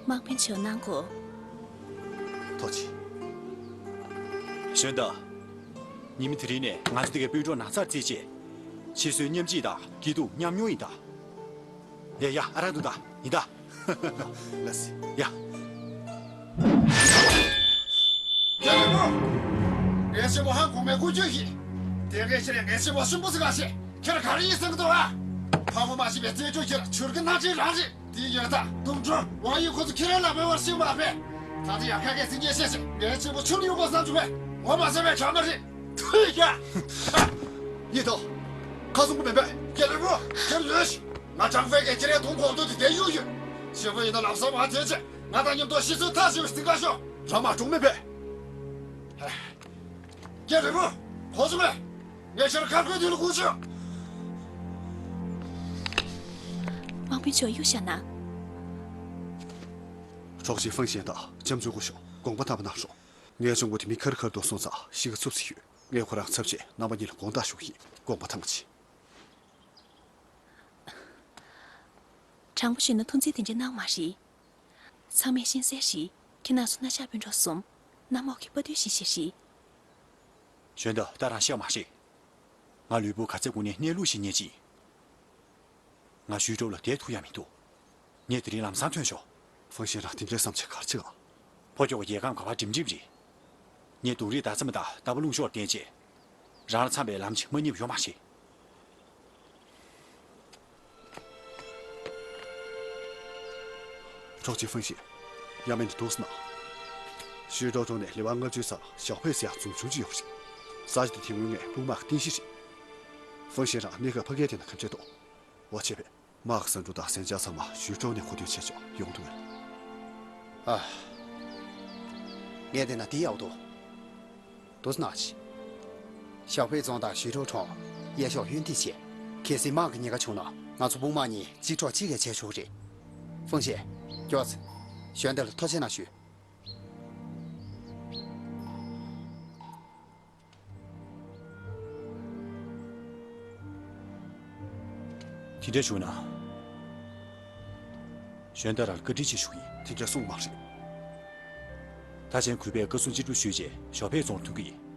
དམག་དཔོན་ཆེ་བ་གནང་དགོས། ཐུགས་རྗེ་ཆེ། གཞོན་དག་ཉི་མ་དེ་རིང་ནས་ང་ཚོ་འདི་གའི་སྤུན་གྲོགས་ནང་ཚར་བརྩིས་རྗེས། འཆི་གསོན་མཉམ་སྐྱིད་དང་སྐྱིད་སྡུག་མཉམ་མྱོང་ཡིན་ད། ཡ་ཡ་ཨ་རག་འདུག་ད་ཡིན་ད། ལ་སི་ཡ། རྒྱལ་པོ། ངའི་གཅེན་པོ་ཧང་གོང་མའི་སྐུ་སྐྱོན་ཡིན། དེ་གའི་ཕྱིར་ངའི་གཅེན་པོ་གསོན་པོ་ཟིག་ག་ཤེས། ཁྱེད་ག་རེ་ཡིན་ཟེར་གི་འདུག་ཨ། ཕ་མ་མ་ཤི་བའི་རྩེད་འཇོ་ཁྱེར་ཆུར་གི་སྣ་ཁྲིད་རང་རེད། དེའི་ཡོད་ད་དུང་སྒྲོན་དབང་ཡུལ་ཁོ་ཚོ་ཁྱེད་རང་ལ་མེད་པར་ཤེས་མ་རེད། ད་ལྟ་ཡང་ཁ་སྐད་ཚིག་ངན་བཤད་བྱས་ངའི་གཅེན་པོ་ཆུར་གཡུག་པ་བསམ་བྱུང་བས་ངོ་མ་ཟེར་བའི་གྲ་མ་རེད། ཐུ་ཡ། ཡིན་ད། ཁ་སྲུང་གི་མེད་པས། རྒྱལ་པོ། ཁྱེད་ཡོད། ང་ཀྲང་ཧྥེ་གིས་ཁྱེད་རའི་དུང་ཁོག་ཏུ་དེ་དེ་གཡུག་ཡོད། གཅེན་པོ་ཡིན་ན་ལམ་སང་མ་དེ་བྱས་ང་དང་མཉམ་དུ་ཤི་གསོན་ཐག་ཆོད་པའི་རྟིང་ཁ་ཤོག་ར་མ་གྲོང་མེད་པས། རྒྱལ་པོ། གོ་སོང་ངས། ངས་ཕྱིར་ཁ་ཁོའི་མདུན་ལ་སྒུག་བྱོས། དམག་དཔོན་མཆོག་གཡུག་བཞག་ན། གྲོགས་གཅིག་ཧྥང་ཞན་དང་ལྕམ་ཆུང་སྐུ་ཞབས་དགོངས་པ་དམ་པ་གནང་རོགས། ངའི་གཅུང་པོ་དེ་མི་ཁར་ཁར་དུ་སོང་ཙང་གཤིས་ཀ་འཚུབ་ཙམ་ཡོད། ངས་ཁོ་རང་ཚབ་བྱས་རྣམ་པ་གཉིས་ལ་དགོངས་དག་ཞུ་གི་ཡིན། དགོངས་པ་དམ་པ་བྱེད། དྲང་པོ་ཞུས་ན་ཐུགས་འཚེར་དེ་འདྲ་གནང་བ་མ་རེད། ཚང་མས་ཤེས་གསལ་རེད། ཁྱེད་རང་ཚོ་སྣ་ཆགས་སྤུན་གྲོགས་གསུམ། གནམ་འོག་གི་དཔའ་རྟུལ་ཞིག་ཞིག་རེད། གཞོན་དག་ད་རང་བཤད་མ་ཤེས། ང་ལུས་པོ་ག་ཚད་དགོས་ནས་གནས་ལུགས་ཤིག་ཉན་ཅིང་། ང་ཞུས་ཀྲོའུ་ལ་བསྡད་ཐུབ་ཡ་མི་འདུག་ངས་དེ་རིང་ལམ་སང་ཐོན་ཤོག་ཧྥང་ཞན་རང་དེ་འདྲའི་བསམ་འཆར་ག་རེ་བྱེད་ག་ཕོ་ཁྱོ་ག་རྒྱལ་ཁམས་ག་བ་འགྲིམ་འགྲིམ་རེད། ངས་དུང་རིགས་དར་ཚ་མ་དང་རྟ་ཕོ་རླུང་གཤོག་བསྟན་རྗེས། རང་ལ་འཚམ་པའི་ལམ་ཅིག་མ་རྙེད་ཡོད་མ་རེད། གྲོགས་གཅིག་ཧྥང་ཞན། ཡ་མེན་དུ་འདུག་སེ་ན། ཞུས་ཀྲོའུ་གྲོང་ནས་ལི་ཝང་ལྔ་བཅུའི་ས་ཞའོ་ཕེ་ཟེར་ཡག་འཛོམས་ཆུང་ཅིག་ཡོད་རེད། ས་ཆ་དེ་དེ་སྔོན་ངའི་དཔུང་དམག་གི་རྟེན་གཞི་རེད། ཧྥང་ཞན་རང་གནས་སྐབས་ཕ་གིའི་སྟེང་ན་ཁ་འབྲལ་ཏོ། འོ་བྱས་པས། དམག་གི་ཟ་འབྲུ་དང་ཟན་ཆག་ཚང་མ་ཞུས་ཀྲོའུ་ནས་མཁོ་འདོན་བྱས་ཆོག་ཡོང་འདུག་གས། ཨ། ངས་བལྟས་ན་འདི་ཡག་འདུག་འདུག་སེ་ན་ཅི། ཞའོ་ཕེ་རྫོང་དང་ཞུས་ཀྲོའུ་གྲོང་། གཡས་ཕྱོགས་གཡོན་ཐིག་བྱས། གལ་སྲིད་དམག་གི་ཉེན་ཁ་བྱུང་ན་ང་ཚོ་དཔུང་དམག་གཉིས་གཅིག་གྲོགས་གཅིག་གིས་བྱས་ཆོག་རེད། ཧྥང་ཞན། མགྱོགས་སེ། གཞོན་དག་ལ་ཐུགས་རྗེ་གནང་ཞུ། དེ་འདྲ་བྱུང་ན། གཞོན་དག་རང་ལ་བཀའ་དྲིན་ཆེ་ཞུ་གི་ཡིན། དེ་འདྲ་གསུངས་མ་རེད། ད་ཆེན་གུས་པས་བཀའ་གསུང་ཅི་སྒྲུབ་ཞུས་རྗེས་ཞའོ་ཕེ་རྫོང་ཐོན་གི་ཡིན།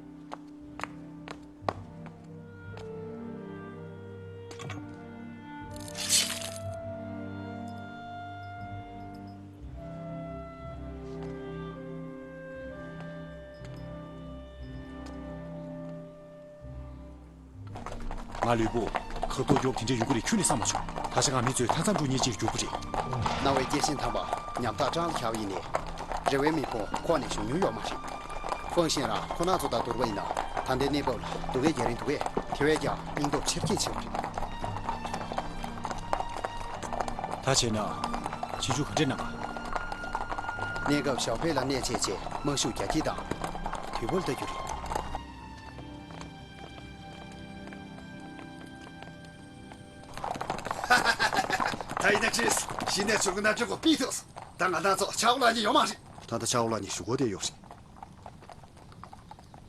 ང་ལུས་པོ་ཁ་ཐོག་རྒྱོབ་དེ་འདྲའི་ཡོང་གི་རེད་ཁྱོན་ནས་བསམ་མ་བྱུང་། ད་ཆ་ང་མི་ཚོས་མཐའ་མཚམས་འགྲོ་ཉེན་ཅིག་གྱུར་པ་རེད། སྣང་བའི་སྐྱེ་ཤིང་དམ་པ་ཉམ་ཐག་སྤྲང་ལ་ཁྱབ་ཡིན་ནའི། རེ་བའི་མེ་ཕུང་ཁོག་ནས་ཞུགས་མྱོང་ཡོད་མ་རེད། ཧྥང་ཞན་རང་ཁོ་ན་ཚོ་དང་བསྡུར་བ་ཡིན་ན་ད་ལྟའི་གནས་བབ་ལ་སྡུག་གས་རྒྱག་རིན་འདུག་གས། དེ་བས་ཀྱང་སྙིང་སྟོབས་ཆེར་སྐྱེད་ཆེ་བ་རེད། ད་བྱས་ན་ཕྱི་འཇུག་ག་འདྲས་གནང་ག་གནས་སྐབས་ཞའོ་ཕེ་ལ་གནས་བཅས་རྗེས་དམག་ཤུགས་རྒྱ་སྐྱེད་དང་། དུས་བབ་ལྟ་རྒྱུ་རེད། ད་ཡིན་ན་ཁྲིས་གཞི་ནས་ཚུར་གི་ན་ཁྲི་གོ་པི་ཐུགས། ད་ང་དང་ཚོ་ཆའོ་ལ་ཉི་ཡོད་མ་རེད། ད་ལྟ་ཆའོ་ལ་ཉི་བཞུགས་སྒོ་དེ་ཡོད་རེད།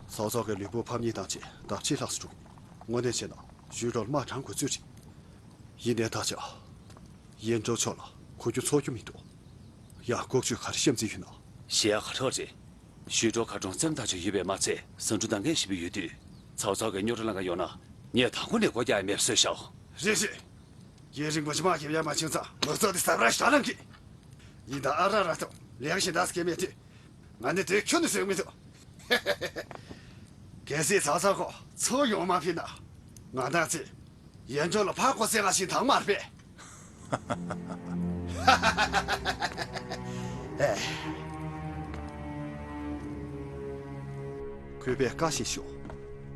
ཚོགས་གཙོ་གི་ལུས་པོ་ཕམ་ཉེས་བཏང་རྗེས་ལྡབ་གཅིག་ལྷག་ཙམ་འགྲོ་གི། དངོས་གནས་བྱས་ན་ཞུས་ཀྲོའུ་ལ་དམག་དྲངས་དགོས་ཚོད་རེད། ཡིན་ནའི་ད་ཆ། ཡན་ཀྲོའུ་ཕྱོགས་ལ་གོ་རྒྱུ་ཚོར་རྒྱུ་མི་འདུག་ཡང་ལྐོག་ཇུས་ག་རེ་བཤམས་རྩིས་ཡོད་ན། གཞས་ཡག་ག་རོགས་རེད། ཞུས་ཀྲོའུ་མཁར་གྲོང་བཙན་དང་ཆ་ཡོད་པས་མ་ཚད་ཟ་འབྲུ་འདང་ངེས་ཞེ་པོ་ཡོད་དུས། ཚོགས་གཙོ་གི་རྙོག་དྲ་ལང་ག་ཡོང་ན་ངས་དང་པོ་ནས་སྒོ་རྒྱག་ཡ་མེད་བཟོས་ཤག་རེད་རེད། རྒྱལ་རིན་པོ་ཆེ་དམག་རྒྱབ་ཡ་མ་ཕྱིན་ཙང་ལུག་ཚོགས་དེ་ཟབ་ར་ཞྭ་ལང་གི། ཡིན་ད་ཨ་ར་ར་དང་ལེགས་ཤིང་ད་སྐད་མེད་དུས། ང་ནི་དེ་ཁྱོན་ནས་བཟོད་མི་ཐུབ། གལ་སྲིད་ཚོགས་གཙོ་ཁོ་ཚུར་ཡོང་མ་ཕེབས་ན། ང་དང་ཚེ། ཡན་ཀྲོའུ་ལ་ཕར་ཁོ་སེ་ག་ཞིག་དང་མར་པས། ཨེ། གུས་པས་བཀའ་བཞིན་ཞུ།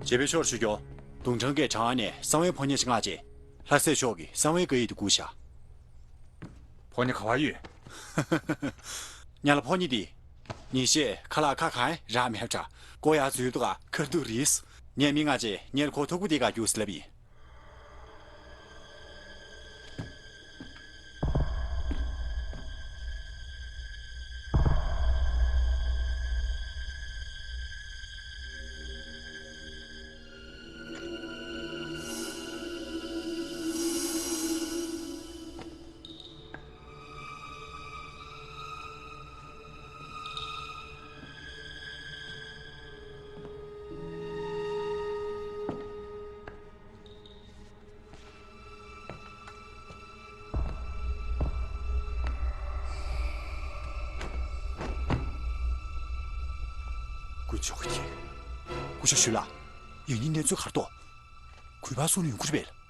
རྗེ་པའི་ཕྱོགས་ཞུ་རྒྱུ། དུང་ཁྲང་གིས་ཁྲང་ཨན་ནས་གསང་བའི་ཕོ་ཉ་ཞིག་མངགས་རྗེས། ལྷ་སྲས་མཆོག་གིས་གསང་བའི་བཀའ་ཡིག་དེ་བསྐུར་བཞག་ཕོ་ཉ་ག་བར་ཡོད། ཉ་ལ་ཕོ་ཉ་འདི། ཉིན་ཤས་ཁ་ལག་ཁ་གང་རག་མེད་འདྲ། ཀོ་ཡ་འཛུལ་འདུག་ག་ཁར་འདུག་རིས། ངས་མི་ང་ཅེ་ཉེར་ཁོ་ཐུག་པོ་དེ་ག་རྒྱུགས་ལབ་ཡིན། དཀོན་མཆོག་གི། སྐུ་ཞབས་ཞུས་ལགས། ཡང་སྙིང་གནས་ཚུལ་ག་རེ་འདུག་གུས་པ་གསུང་ནས་ཡོང་གི་རེད་པས།